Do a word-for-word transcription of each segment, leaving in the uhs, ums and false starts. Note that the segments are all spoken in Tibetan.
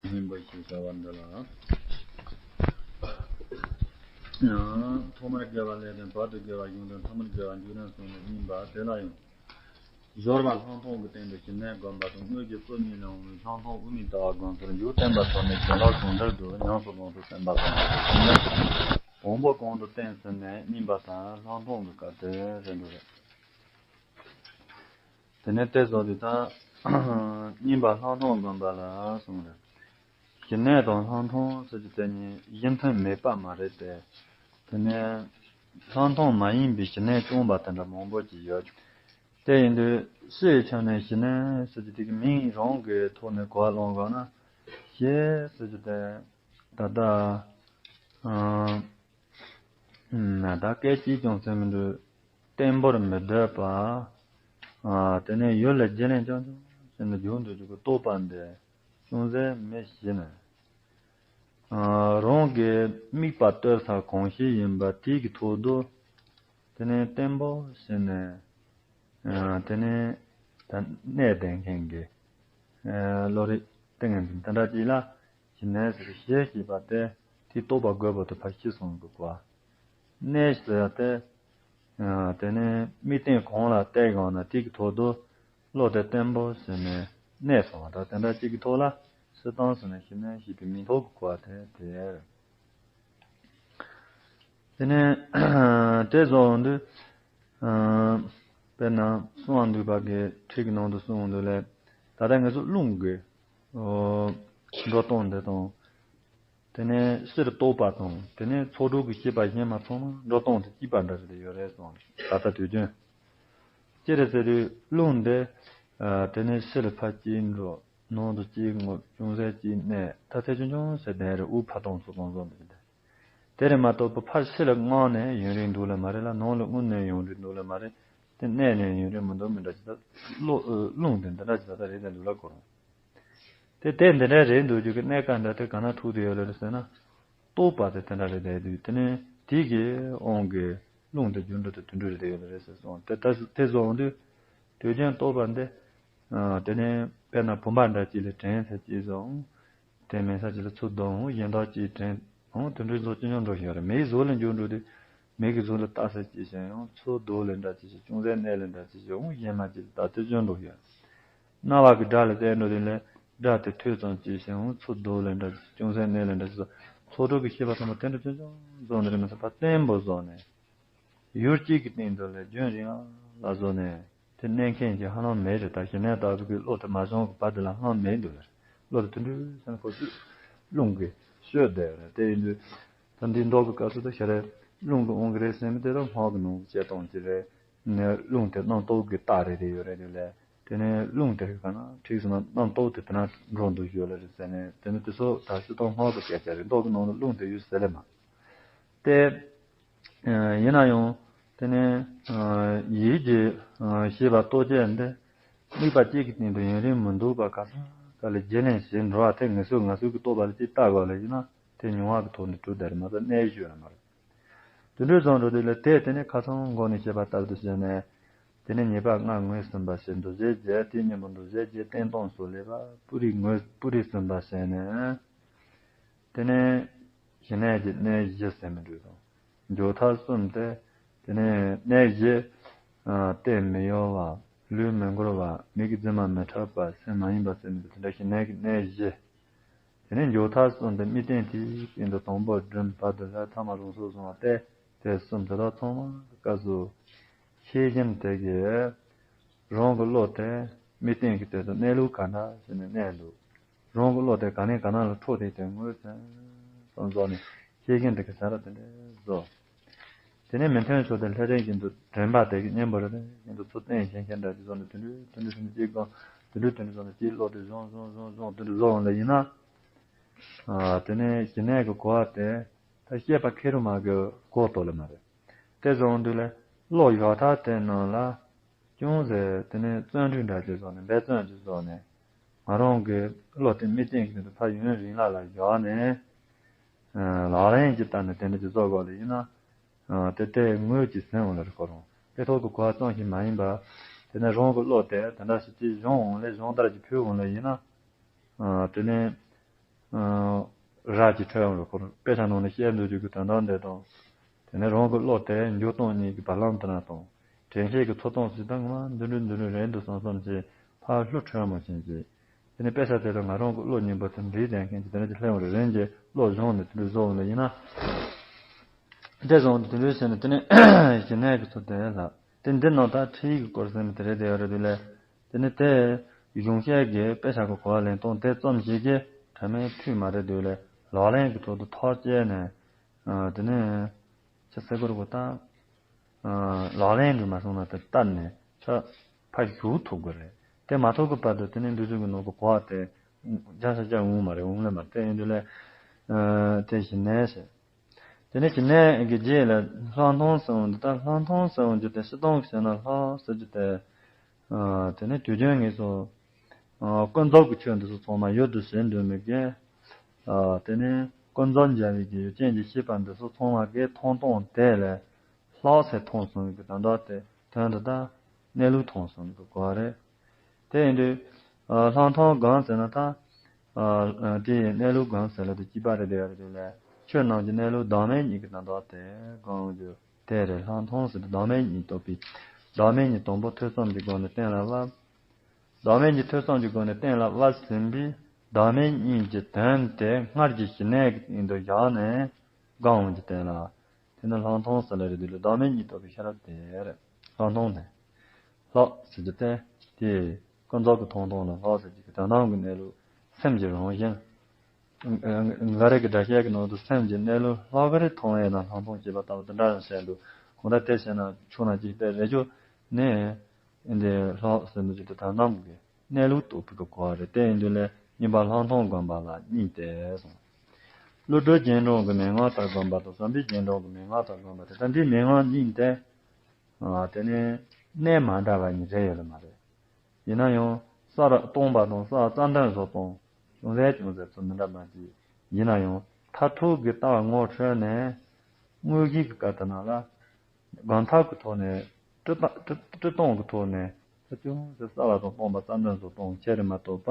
སྙིང་པོ་ཞེས་བྱ་བ་འདི་ལ། ཐོག་མར་དགེ་བ་ལས་དང་བར་དུ་དགེ་བ་གཞུང་དང་ཐ་མར་དགེ་བ་མཇུག་དང་གསུམ་ལ་སྙིང་པ་དེ་ལ་ཡང་། སྦྱོར་བ་ལྷག་མཐོང་གི་སྟེང་དུ་ཞི་གནས་བསྒོམ་པ་དང་། དངོས་ཀྱི་སྟོང་ཉིད་ལ་འོང་བའི་ལྷག་མཐོང་དབུ་མའི་ལྟ་བ་བསྒོམ་ཚུལ་མཇུག་བསྟན་པ་སོགས་ནི་བྱིན་རླབས་གང་འདྲར་འདུ་ཉམས་སུ་བླང་ཚུལ་བསྟན་པ་དང་། དང་པོ་གོང་དུ་བསྟན་ཟིན་ནས་སྙིང་པ་དང་ལྷག་མཐོང་གི་སྐབས་དེ་རེད་འདུག་རེད། དེ་ནས་དེ་ཚོ་དེ་དག་སྙིང་པ་ལྷག་མཐོང་བསྒོམ་པ་ལ་གསུངས་རེད། ཞི་གནས་དང་ལྷག་མཐོང་ཟེར་གྱི་དེ་གཉིས་གཞི་མཐུན་མེད་པ་མ་རེད་དེ། དེ་ནས་ལྷག་མཐོང་མ་ཡིན་པའི་ཞི་གནས་སྐྱོང་བ་དེ་འདྲ་མང་པོ་ཅིག་ཡོད། དེ་ཡིན་དུས་སྤྱིའི་ཆ་ནས་ཞི་གནས་ཟེར་གྱི་དེ་གི་མིང་རང་གི་ཐོག་ནས་གོ་བ་ལོན་དགོས་ན། ཞི་ཟེར་གྱི་དེ་ད་ལྟ་ཨང་ན་ད་སྐད་ཅིག་ཀྱང་ཟེར་མི་འདུག་བརྟན་པོར་མི་སྡོད་པ། ཨ་དེ་ནས་ཡུལ་ལ་བརྗེ་ལེན་རྐྱང་རྐྱང་བྱས་ནས་འཇུག་འདོད་ཀྱི་རྟོག་པ་འདི་ཅུང་ཟད་མི་ཞི་ནས། ཨ་རང་གི་དམིགས་པ་གཏོད་ས་གང་ཞིག་ཡིན་པ་དེ་གི་ཐོག་ཏུ་དེ་ནས་བརྟན་པོ་བྱས་ནས། ཨ་དེ་ནས་ད་གནས་བསྡད་མཁན་གྱི་ཨ་བློ་རིག་ཏིང་ངེ་འཛིན་དེ་འདྲ་ཅིག་ལ་ཞི་གནས་ཟེར་ཞི་ཞེས་པ་དེ་དེ་རྟོགས་པ་དགོས་པ་དེ་ཕར་ཞི་སོང་གི་གོ། གནས་ཟེར་ཡ་དེ་ཨ་དེ་ནས་དམིགས་རྟེན་གང་ལ་གཏད་དགོས་ན་དེ་གི་ཐོག་ཏུ་བློ་དེ་བརྟན་པོ་བྱས་ནས་གནས་སོང་བ་དང་དེ་འདྲ་ཅིག་གི་ཐོག་ལ་ཞི་སྟངས་ཟེར་ནས་ཞི་གནས་ཞེས་པའི་མིང་ཐོགས་གི་གོ་བ་དེ་དེ་རེད། དེ་ནས་དེ་བཟོ་འོང་དུས། དཔེར་ན་གསང་བ་འདུས་པ་གི་ཁྲིད་ཀྱི་ནང་དུ་གསུངས་འོང་དུས་ལས། ད་ལྟ་ང་ཚོ་རླུང་གི་འགྲོ་སྟངས་འདི་དང་། དེ་ནས་ཕྱིར་རྟོག་པ་དང་དེ་ནས་ཚོགས་དྲུག་གི་ཤེས་པ་གཞན་མ་ཚང་མ་འགྲོ་སྟངས་དེ་གཅིག་པ་འདྲ་རེད་ཡོད་རེད་གསུངས། ད་ལྟ་དུས་རྒྱུན། ཅི་རེད་ཟེར་དུས་རླུང་འདི་དེ་ནས་ཕྱིར་ཕར་གཅིག་འགྲོ། ནང་དུ་གཅིག་རྔུབ། ཅུང་ཟད་གཅིག་གནས། ད་ཚེ་ཆུང་ཆུང་ཟེར་དེ་རེད། དབུགས་ཕར་གཏོང་ཚུར་གཏོང་བཟོ་འདུག་དེ། དེ་རེད་མ་གཏོགས་ཕར་ཕྱི་ལ་མངགས་ནས་ཡུན་རིང་འདུག་ལེ་མ་རེད་ལ། ནང་ལ་རྔུབ་ནས་ཡུན་རིང་འདུག་ལེ་མ་རེད། དེ་གནས་ནས་ཡུན་རིང་མི་འདུག་མི་འདྲ་ཅིག་ད་བློ་རླུང་དེ་འདི་འདྲ་ཅིག་ད་ལྟ་རེད་དེ་འདུག་ལ་གོ་རུང་། དེ་དེ་འདི་འདྲ་རེད་འདུག་རྒྱུ་གི་གནས་སྐབས་འདྲ་དེ་ག་ན་འཁྲུག་དེ་ཡོད་ལེ་རེད་ཟེར་ན། རྟོགས་པ་དེ་དེ་འདྲ་རེད་དེ་དུས་དེ་ནས་དེ་གི་དབང་གི་རླུང་དེ་རྒྱུན་འགྲོ་དེ་དུད་འགྲོ་རེད་དེ་ཡོད་ལེ་རེད་ཟེར་སོང་། དེ་ད་དེ་བཟོ་འོང་དུས་དུས་རྒྱུན་རྟོགས་པ་འདི། དེ་ནས་དཔེར་ན་བུམ་པ་འདྲ་ཅིག་ལ་དྲན་ཚེ་ཅིག་བཟོ་འོང་། དེ་མིན་ས་ཅིག་ལ་ཚུར་བསྡོམས་འོང་། གཞན་དག་ཅིག་དྲན་འོང་། དུད་འགྲོའི་གཟུགས་ཅི་ཉུང་འགྲོ་བཞིན་ཡོད་རེད། མིའི་གཟུགས་ལ་འགྱུར་འགྲོ་དུས་མིག་གི་གཟུགས་ལ་ལྟ་ས་ཅིག་བྱས་འོང་། ཚུར་རྡོ་ལ་འདྲ་ཅིག་བྱས། ཅུང་ཟད་གནས་ལ་འདྲ་ཅིག་བྱས་འོང་། གཞན་མ་ཅིག་ལ་ལྟ་དེ་ཅུང་འགྲོ་བཞིན། རྣ་བ་གི་སྒྲ་ལ་བལྟས་འགྲོ་དུས་ལ་སྒྲ་དེ་ཐོས་ཙམ་ཅིག་བྱས་འོང་། ཚུར་རྡོ་ལ་འདྲ་ཅིག་ཅུང་ཟད་གནས་ལ་འདྲ་ཅིག་སོགས་ཚོགས་དྲུག་གི་ཤེས་པ་ཚང་མ་དེ་འདྲ་ཅུང་ཅུང་བཟོ་འདི་རེད་མི་ཚེ་ཕར་བརྟན་པོ་བཟོ་ནས། ཡུལ་གཅིག་གི་སྟེང་དུ་ལས་རྒྱུན་རིང་ལ་བཟོ་ནས་དེ་གནས་མཁན་གྱི་ཧ་ལམ་མེད་རེད། ད་ཞི་གནས་ལྟ་བུ་གི་བློ་དེ་མ་བྱུང་གི་བར་དེ་ལ་ཧ་ལམ་མེད་འདུག་ལ། བློ་དེ་དུད་འགྲོའི་སེམས་ཁོ་ཚོས་རླུང་གིས་གཤོད་བསྡད་ཡོད་རེད། དེ་ཡིན་དུས་ད་འདི་འདོགས་པའི་སྐབས་སུ་ད་ཞེ་རེ་རླུང་གི་དབང་གིས་རེད་ཟེར་མི་དེ་ད་སྔགས་ཀྱི་ནང་གི་བྱེད་སྟངས་ཀྱི་རེད། ནས་རླུང་དེ་རྣམ་རྟོག་གི་རྟགས་རེ་རེ་ཡོད་རེད་དེ་ལས། དེ་ནས་རླུང་དེ་ག་ན་ཁྲིགས་སུ་ན་རྣམ་རྟོག་དེ་དེ་ན་འགྲོ་འདུག་ཡོད་ལ་རེད་ཟེར་ནས། དེ་ནས་དེ་ཚོ་ད་སྤྱིར་བཏང་སྔགས་ཀྱི་སྐད་ཆ་རེད། མདོ་གི་ནང་ལ་རླུང་དེ་ཡོད་ཟེར་ལེ་མ། དེ། ཡིན་ན་ཡང་དེ་ནས་ཡིད་ཀྱི་ཤེས་པ་རྟོག་བཅས་འདི་དམིགས་པ་གཅིག་གི་སྟེང་དུ་ཡུན་རིང་མི་འདུག་པ། ག་ས་ག་ལ་བརྗེ་ལེན་བྱེད་འགྲོ་བ་དེ་ངེས་སོ་ངེས་སོ་གི་རྟོག་པ་ལ་ཅིག་ལྟ་དགོས་ལ་ཡིན་ན་དེ་མྱོང་བ་གི་ཐོག་ནས་གྲུབ་བསྡད་རེད་མ་གཏོགས་གནས་ཤུལ་རེད་མ་རེད། དུད་འགྲོའི་བཟོ་འགྲོ་དུས་ལ་དེ་དེ་ནས་ཁ་སང་མགོ་ནས་བཤད་པ་ལྟར་དུ་བྱས་ནས། དེ་ནས་ཉེས་པ་ལྔ་ངོས་ཟིན་པ་ཞེས་འདུ་བྱེད་བརྒྱད། དེའི་གཉེན་པོ་འདུ་བྱེད་བརྒྱད་བརྟན་སྟངས་སུ་སླེབས་པ་སྤུ་རིས་ངོས་སྤུ་རིས་ཟིན་པ་བྱས་ནས། དེ་ནས་ཞི་གནས་ཀྱི་གནས་བཞི་ཟེར་མི་འདུག་དང་། མགྱོགས་ཐག་གསུམ་སྟེ། དེ་ནས་གནས་བཞི། ཨ་རྟེན་མི་གཡོ་བ། ལུས་མི་འཁོར་བ། མིག་གི་རྫི་མ་མི་འཁྲབ་པ། སེམས་མ་ཡེངས་པ་ཟེར་མི་འདུག། དེ་འདྲ་ཞི་གནས་ཀྱི་གནས་བཞི། དེ་ནས་མགྱོགས་ཐག་གསུམ་སྟེ་དམིགས་རྟེན་དེའི་སྟེང་དུ་དང་པོ་སྒྲིམ། བར་དུ་ལྷོད། ཐ་མ་རང་སོར་བཟུང་བ་སྟེ། དེ་གསུམ་དེ་དག་ཚང་མ་སྐབས་སུ་ཤེས་བཞིན་དེ་གིས་རང་གི་བློ་དེ་དམིགས་རྟེན་གྱི་དོན་དུ་གནས་ལུགས་ག་འདྲ་ཞིག་ནས་གནས་འདུག། རང་གི་བློ་དེ་ག་ནས་ག་ན་ལ་འཕྲོ་དེ་དེ་ངོས་ཟིན་སོང་བཟོ་ནས་ཤེས་བཞིན་དེ་གིས་བྱ་ར་དེ་འདྲ་བཟོ། དེ་ནས་མི་མཐུན་ཕྱོགས་དེ་ལྷས་རན་བཞིན་དུ་དྲན་པ་དེ་གི་གཉེན་པོ་རེ་རེ་བཞིན་དུ་ཚུར་བསྟན་བཞིན་བཞིན་འདྲ་ཅིག་བཟོ་ནས་དུད་འགྲོའི་དུད་འགྲོ་བཞིན་དུ་གཅིག་གང་དུད་འགྲོའི་དུད་འགྲོ་བཟོ་ནས་གཅིག་བློ་དེ་བཟུང་བཟུང་བཟུང་བཟུང་དུད་འགྲོ་བཟོ་འོང་ལ་ཡིན་ན། ཨ་དེ་ནས་ཞི་གནས་ཀྱི་གོ་བ་དེ་ད་བཤད་པ་མཁས་རུ་མ་གི་གོ་ཏོ་ལ་མ་རེད། དེ་བཟོ་འོང་དུས་ལ་བློ་ཡག་ཐག་དེ་ནང་ལ། ཅུང་ཟད་དེ་ནས་བརྩོན་འགྲུས་འདྲ་ཅིག་བཟོ་ནས་འབད་བརྩོན་ཅིག་བཟོ་ནས། ང་རང་གི་བློ་དེ་དམིགས་རྟེན་གྱི་དོན་དུ་ཕར་ཡུན་རིང་ལ་ལ་བཞག་ནས། ལག་ལེན་གྱི་སྟེང་ནས་དེ་འདྲ་ཅིག་བཟོ་དགོས་ལ་ཡིན་ན། དེ་ལྟའི་ངོས་ཀྱི་ཟིན་འོང་ལ་རེ་ཁོ་རང་དེ་ཐོག་གི་གོ་བ་ཙམ་ཞིག་མ་ཡིན་པ། དེ་ནས་རང་གི་བློ་དེ་དེ་འདྲ་ཞིག་ཅིག་སྦྱོང་འོང་ལས་སྦྱོང་བརྡར་གྱི་ཕུལ་འོང་ལ་ཡིན་ན། དེ་ནས། ར་ཅིག་འཕྲོད་ཡོང་རེད། ཁོ་རང་དཔེ་ཆ་ནང་ནས་བཤད་འདུག་རྒྱུ་གི་དོན་དག་འདི་དང་། དེ་ནས་རང་གི་བློ་དེ་འཇུག་སྟངས་གཉིས་ཀྱི་བར་ལམ་དུ་ན་དང་། དྲན་ཤེས་ཀྱི་ཚུལ་སྟངས་སུ་དང་ང་འདི་འདྲ་འདི་འདྲ་རེད་འདུག་བསམ་བསམ་བྱས་ཕར་བློ་འཕྲོད་མ་བྱེད་ཅིག་དེ་ནས་དཔེ་ཆ་དེ་དང་ང་རང་གི་བློ་གཉིས་པོ་དེ་འདྲའི་ལྡན་མཁན་གྱི་དེ་འདྲ་ཅིག་སླེབས་ཡོང་རེད། རང་གི་བློ་སྦྱོང་ནས་དེ་འདྲ་བཟོ་འོང་ལ་ཡིན་ན། དེ་བཟུང་དུ་དེ་འདྲའི་བྱས་ནས་དེ་ནས་ཞི་གནས་ཀྱི་ཚུལ་དེ་ལ། དེ་འདི་ནང་ད་ཁྲིད་ཡིག་གི་སྐོར་ཟེར་ནས་དེ་རེད་དེ་ཡོད་རེད་དེ་ལས། དེ་ནས་དེ་གཞུང་བཤད་ཀྱི་དཔེ་ཆ་གི་གོ་བ་ལེན་སྟངས་དེ་ཙམ་ཞིག་གིས་དྲན་མེད་འཐུས་མ་རེད་དེ་ལས། ལག་ལེན་གྱི་ཐོག་ཏུ་ཐག་བཅད་ནས། ཨ། དེ་ནས་ཆ་སེ་གོར་གོ་ད། ཨ། ལག་ལེན་དུ་མ་སོང་ན་དེ་བསྟར་ནས་ཆ་ཕར་ཞུགས་ཐུབ་དགོས་རེད། དེ་མ་ཐུབ་ཀྱི་བར་དུ་དེ་ནས་འདི་ཚོ་གི་ནང་གི་གོ་བ་དེ་རྒྱ་ས་རྒྱ་འོང་མ་རེད། འོང་ལེ་མ་རེད། དེ་ཡིན་དུས་ལས། ཨ། དེ་ཞི་གནས་ཟེར། དེ་ནས་ཞི་གནས་ཀྱི་རྗེས་ལ་ལྷག་མཐོང་ཟེར་འོང་དུས། ད་ལྷག་མཐོང་ཟེར་འོང་རྒྱུ་དེ་སྤྱིར་བཏང་གི་བཤད་ན་ལྷག་ཟེར་རྒྱུ་དེ། ཨ། དེ་ནས་དུས་རྒྱུན་ངེས་སོ། ཨ། ཀུན་རྫོབ་ཀྱི་ཆོས་འདི་ཚོ་ཚང་མ་ཡུལ་དུ་ཟིན་འགྲོ་མི་དགོས། ཨ། དེ་ནས་ཀུན་རྫོབ་འཇལ་བའི་གི་ཡུལ་ཅན་གྱི་ཤེས་པ་འདི་ཚོ་ཚང་མ་གི་མཐོང་སྟངས་དེ་ལས། ལྷག་ཟེར་མཐོང་སོང་གི་དོན་དག་དེ་དོན་དུ་ད་གནས་ལུགས་མཐོང་སོང་གི་གོ་བ་རེད། དེ་ཡིན་དུས། ཨ། ལྷག་མཐོང་སྒོམ་ཟེར་ན་ད། ཨ། དེའི་གནས་ལུགས་སྒོམ་ཟེར་ལ་དེ་གཅིག་པ་རེད་དེ་ཡོད་རེད་དེ་ལས། ཆོས་རྣམས་ཀྱི་གནས་ལུགས་བདག་མེད་གཉིས་ཀྱི་དོན་དག་དེ་སྒོམ་རྒྱུ་དེ་རེད། ལྷག་མཐོང་ཟེར་དུས་བདག་མེད་གཉིས་རྟོགས་པའི། བདག་མེད་གཉིས་དང་པོ་ཐོས་བསམ་གྱི་སྒོ་ནས་གཏན་ལ་དབབ། བདག་མེད་གཉིས་ཐོས་བསམ་གྱི་སྒོ་ནས་གཏན་ལ་དབབ་ཟིན་པས། བདག་མེད་གཉིས་ཀྱི་དོན་དེ་སྔར་གྱི་ཞི་གནས་ཀྱི་སྟེང་དུ་བཞག་ནས་སྒོམ་རྒྱུ་དེ་ལ། དེ་ནི་ལྷག་མཐོང་ཟེར་ལ་རེད་དེ་ལས། བདག་མེད་གཉིས་རྟོགས་པའི་ཤེས་རབ་དེ་རེད། ལྷག་མཐོང་དེ། ལྷག་ཟེར་རྒྱུ་དེ། དེ་ཀུན་རྫོབ་ཀྱི་མཐོང་སྟངས་ལ་ལྷག་ཟེར་རྒྱུ་གི་དོན་དམ་གྱི་གནས་ལུགས་སེམས་ཀྱི་རང་བཞིན། འགའ་རེ་གི་སྒྲ་བཤད་ཀྱི་ནང་དུ་སེམས་ཀྱི་གནས་ལུགས་ལྷག་པར་མཐོང་བས་ན་ལྷག་མཐོང་ཞེས་པ་ལྟ་བུ་དེ་འདྲ་ཡང་བཤད་འདུག་གང་ལྟར་དེ་བྱས་ན་ཆུང་ན་ཅིག་དེ་རེ་ཅོ་ནས། འདི་ལྷག་ཟེར་འདུག་ཅིག་དེ་དོན་དམ་གྱི་གནས་ལུགས་རྟོགས་པའི་གོ་བ་རེད། དེ་ཡིན་དུས་ལས་གཉིས་པ་ལྷག་མཐོང་སྒོམ་པ་ལ་གཉིས་ཏེ་གསུངས། བློ་གྲོས་རྒྱན་དྲུག་གི་མན་ངག་ལྟར་སྒོམ་པ་དང་། བྱམས་པའི་རྒྱན་དྲུག་གི་མན་ངག་ལྟར་སྒོམ་པ་དེ་ལྟ། འདིའི་མན་ངག་གཉིས་དེ། ཨ། དེ་ནི་གནས་མ་འདྲ་བ་གཉིས་རེད་ཡོད་ལ་མ་རེད། ཡིན་ན་ཡང་ས་ར་སྟོང་པ་དང་ས་རྩ་འདོན་བཟོ་སྟངས་ཅུང་ཟད་ཅུང་ཟད་ཚུལ་མི་འདྲ་མ་གཅིག་ཡིན་ན་ཡང་མཐར་ཐུག་གི་ལྟ་བ་ངོ་འཕྲོད་ནས་དངོས་གཞི་གི་སྐབས་དེ་ནང་ལ། སྒོམ་ཐབས་ཀྱི་ཐོག་ནས། སྤྲོས་བཏང་སྤྲོས་སྤྲོས་བཏང་གི་ཐོག་ནས་ད་ཅུང་ཟད་ས་ལ་དང་སྟོང་པ་རྩ་འདོན་བཟོ་སྟངས་ཁྱེར་རེ་མ་གཏོགས་པ།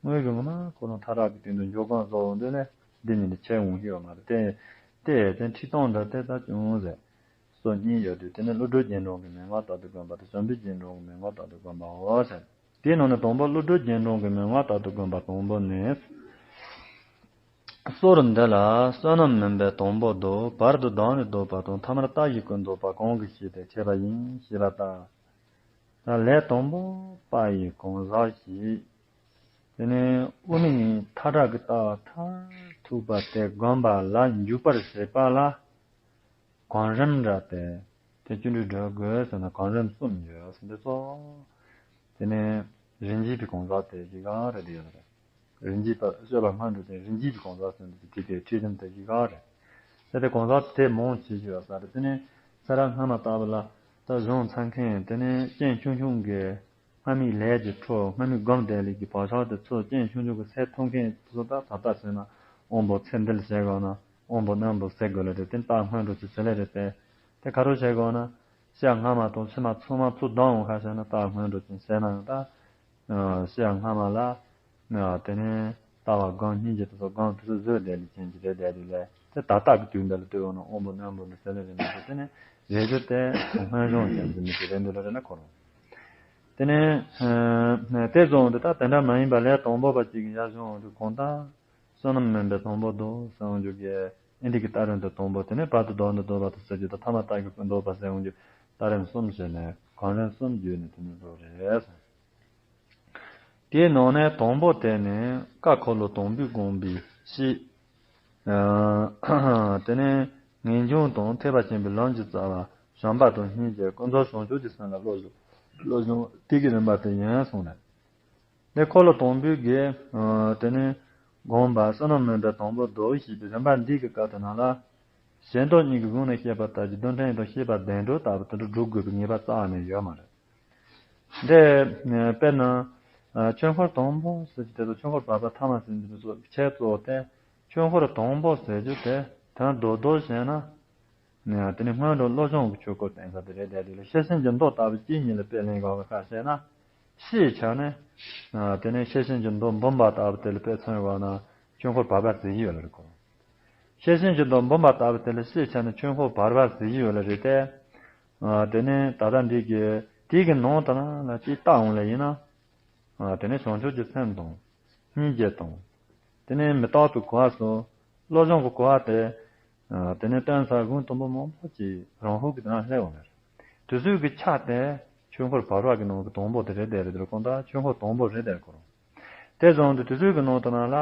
དངོས་གཞི་ངོ་མ་ཁོ་རང་མཐའ་དག་གི་སྟེང་དུ་འཇོག་སྒོམ་བཟོ་འོང་དུས་ནས་འདི་གཉིས་ནི་ཁྱད་འོང་གི་ཡོད་མ་རེད། དེ་དེ་དེ་ཁྲིད་སྟངས་འདྲ་དེ་ད་ཅུང་ཟད་སོ་གཉིས་ཡོད་དུས། དེ་ནི་བློ་གྲོས་རྒྱན་དྲུག་གི་མན་ངག་ལྟར་དུ་སྒོམ་པ་དང་། བྱམས་པའི་རྒྱན་དྲུག་གི་མན་ངག་ལྟར་དུ་སྒོམ་པའོ་ཟེར། དེའི་ནང་ནས་དང་པོ་བློ་གྲོས་རྒྱན་དྲུག་གི་མན་ངག་ལྟར་དུ་སྒོམ་པ་དང་པོ་ནི། སོར་འདི་ལ་བསོད་ནམས་མིན་པའི་དང་པོ་བསྡུ། བར་དུ་བདག་ནི་བཟློག་པ་དང་། ཐ་མར་ལྟ་བཞིའི་ཀུན་རྫོབ་པ་གང་གིས་ཤེས་ཏེ་འཆད་པ་ཡིན་ཞེས་པ་ལྟར། ད་ལས་དང་པོ་པ་ཡི་གང་ཟག་ཞིག་དེ་ནས་དབུ་མའི་མཐའ་དག་གི་ལྟ་བ་མཐར་ཐུག་པ་དེ་སྒོམ་པ་ལ་འཇུག་པར་བྱེད་པ་ལ། གོང་རིམ་འདྲ་སྟེ། དེ་ཅི་འདྲ་འགྲོ་དགོས་ཟེར་ན་གོང་རིམ་གསུམ་ཡོད་ཟེར། འདི་ཚོ། དེ་ནས་རིམ་གྱིས་པའི་གང་ཟག་དེ་བཞི་ག་རེ་དེ་ཡོད་རེད། རིམ་གྱིས་པ་སྤྱོད་པ་སྔོན་འགྲོ་དེ་རིམ་གྱིས་པའི་གང་ཟག་ཟེར་འདི་དེ་གའི་ཁྲིད་རིམ་དེ་བཞི་ག་རེད། དེ་དེ་གང་ཟག་དེ་མང་ཆེ་ཤོས་ཡོད་ས་རེད། དེ་ནས་ས་ར་སྔ་མ་ལྟ་བུ་ལ་ད་གཞུང་ཚང་མཁན་དེ་ནས་རྐྱེན་ཆུང་ཆུང་གི་སྔ་མའི་ལས་ཀྱི་འཕྲོ། སྔ་མའི་སྒོམ་བསྡད་ལས་ཀྱི་བག་ཆགས་དེ་ཚོ་རྐྱེན་ཆུང་ཆུང་གི་སེལ་ཐུབ་མཁན་ཚོ་ད་ད་ལྟ་ཟེར་ན་དབང་པོ་ཚེ་འདི་ལ་བྱེད་དགོས་ན་དབང་པོ་རྣོན་པོ་སེལ་དགོས་ལ་རེད། དེ་ལྟ་སྔོན་འགྲོ་ཅིག་བྱེད་ལེ་རེད་དེ། དེ་ག་རེ་བྱེད་དགོས་ན་ཤ་སྔ་མ་དང་ཕྱི་མ་ཚང་མ་ཚུར་ལྡང་འོང་ཁ་བྱས་ན་ལྟ་སྔོན་འགྲོ་ཅིག་བྱས་ན་ཡང་ད་ཤ་སྔ་མ་ལ། དེ་ནས་ལྟ་བ་སྒོམ་སྙིང་རྗེ་དེ་ཚོ་སྒོམ་དེ་ཚོ་བཟོས་བསྡད་ལས་ཅན་གྱི་རེད་བསྡད་དུས་ལས། དེ་ད་ལྟ་གི་དུས་འདི་ལ་ལྟོས་འོང་ན་དབང་པོ་རྣོན་པོ་ནི་སེལ་ལེ་རེད་མ་གཏོགས། དེ་ནས་རེ་ཞུ་དེ་སྔོན་བྱུང་ཅན་གྱི་མི་ཞིག་རེད་འདུག་ལ་རེད་ན་ཁོ་རང་། དེ་ནས་དེ་བཟུང་དུ་ད་དེ་འདྲ་མ་ཡིན་པ་ལས་དང་པོ་པ་གཅིག་གི་ཡར་བྱུང་འོང་དུས་གང་ལྟར་བསོད་ནམས་མིན་པའི་དང་པོ་བསྡུ་ཟེར་འོང་རྒྱུ་གི་ཨེ་འདི་གི་ལྟ་རིམ་དུ་དང་པོ། དེ་ནས་བར་དུ་བདག་ནི་བཟློག་པ་དང་ཟེར་རྒྱུ་དང་། ཐ་མ་ལྟ་བཞིའི་ཀུན་རྫོབ་པ་ཟེར་འོང་རྒྱུ། ལྟ་རིམ་གསུམ་བྱས་ནས་གོང་རིམ་གསུམ་བརྒྱུད་ནས་དེ་ནས་འགྲོ་རེད། དེའི་ནང་ནས་དང་པོ་དེ་ནི་བཀའ་འཁོར་ལོ་དང་པོའི་དགོངས་པའི་གཤིས། ཨ། དེ་ནས་ངེས་འབྱུང་དང་ཐེག་པ་ཆེན་པོའི་ལམ་གྱི་རྩ་བ་བྱམས་པ་དང་སྙིང་རྗེ་ཀུན་རྫོབ་བྱང་ཆུབ་ཀྱི་སེམས་ལ་བློ་སྦྱོང་བློ་སྦྱོང་དེ་གི་རིམ་པ་དེ་ཡིན་གསུངས་ནས། དེ་འཁོར་ལོ་དང་པོའི་གི། ཨ། དེ་ནི་དགོངས་པ་བསོད་ནམས་མིན་པའི་དང་པོ་བསྡུ་ཞེས་པའི་རིམ་པ་འདི་གི་སྐབས་དེ་ནང་ལ། ཞལ་འདོན་གཉིས་ཀྱི་གཞུང་ནས་བཤད་པ་ལྟར་གྱི་རྡུལ་ཕྲན་དང་ཤེས་པ་བདེན་གྲུབ་ལྟ་བུ་དེ་འདྲ་སྒྲུབ་དགོས་པའི་ངེས་པ་རྩ་བ་ནས་ཡོད་མ་རེད། འདི་དཔེར་ན་ཆོས་འཁོར་དང་པོ་ཟེར་གྱི་དེ་ཚོ་ཆོས་འཁོར་བར་པ་ཐ་མ་ཟེར་གྱི་དེ་ཚོ་ཁྱད་གཙོ་བོ་དེ། ཆོས་འཁོར་དང་པོ་ཟེར་རྒྱུ་དེ་དོན་རྡོག་རྡོག་བཤད་ན། དེ་ནི་སྔོན་འགྲོ་བློ་སྦྱོང་གི་ཆོས་སྐོར་བསྟན་ས་དེ་རེད་དེ། དེ་ལ་ཤེར་ཕྱིན་གྱི་མདོ་ལྟ་བུ་གཅིག་གཉིས་ལ་དཔེ་ལེན་དགོས་པ་ཁ་བཤད་ན། ཕྱིའི་ཆ་ནས། དེ་ནས་ཤེར་ཕྱིན་གྱི་མདོ་འབུམ་པ་ལྟ་བུ་དེ་ལ་དཔེ་མཚོན་དགོས་ན། ཆོས་འཁོར་བར་པ་ཟེར་གྱི་ཡོད་ལ་རེད་ཁོ། ཤེར་ཕྱིན་གྱི་མདོ་འབུམ་པ་ལྟ་བུ་དེ་ལ་ཤེར་ཕྱིན་ནི་ཆོས་འཁོར་བར་པ་ཟེར་གྱི་ཡོད་ལ་རེད་དེ། ཨ། དེ་ནས་ད་ལྟ་འདི་གི་དེ་གི་ནང་དུ་ན་ལ་ཅིག་བལྟ་འོང་ལ་ཡིན་ན། ཨ། དེ་ནས་བྱང་ཆུབ་ཀྱི་སེམས་དང་། སྙིང་རྗེ་དང་། དེ་ནས་མི་རྟག་པའི་གོ་བ་སོགས་བློ་སྦྱོང་གི་གོ་བ་དེ། ཨ། དེ་ནས་སྟོན་ས་གཞུང་དུམ་བུ་མང་པོ་ཅིག་རང་ཧུག་གི་དེ་ན་སླེབས་འོང་ལ་རེད། དེ་ཚོའི་གི་ཆ་དེ་ཆོས་འཁོར་བར་པ་གི་ནང་གི་དང་པོ་དེ་རེད་དེ་རེད་དེ་རེད་གོང་ད་ཆོས་འཁོར་དང་པོ་རེད་དེ་རེད་ཁོ་རང་། དེ་བཟུང་དུ་དེ་ཚོའི་གི་ནང་དུ་ན་ལ།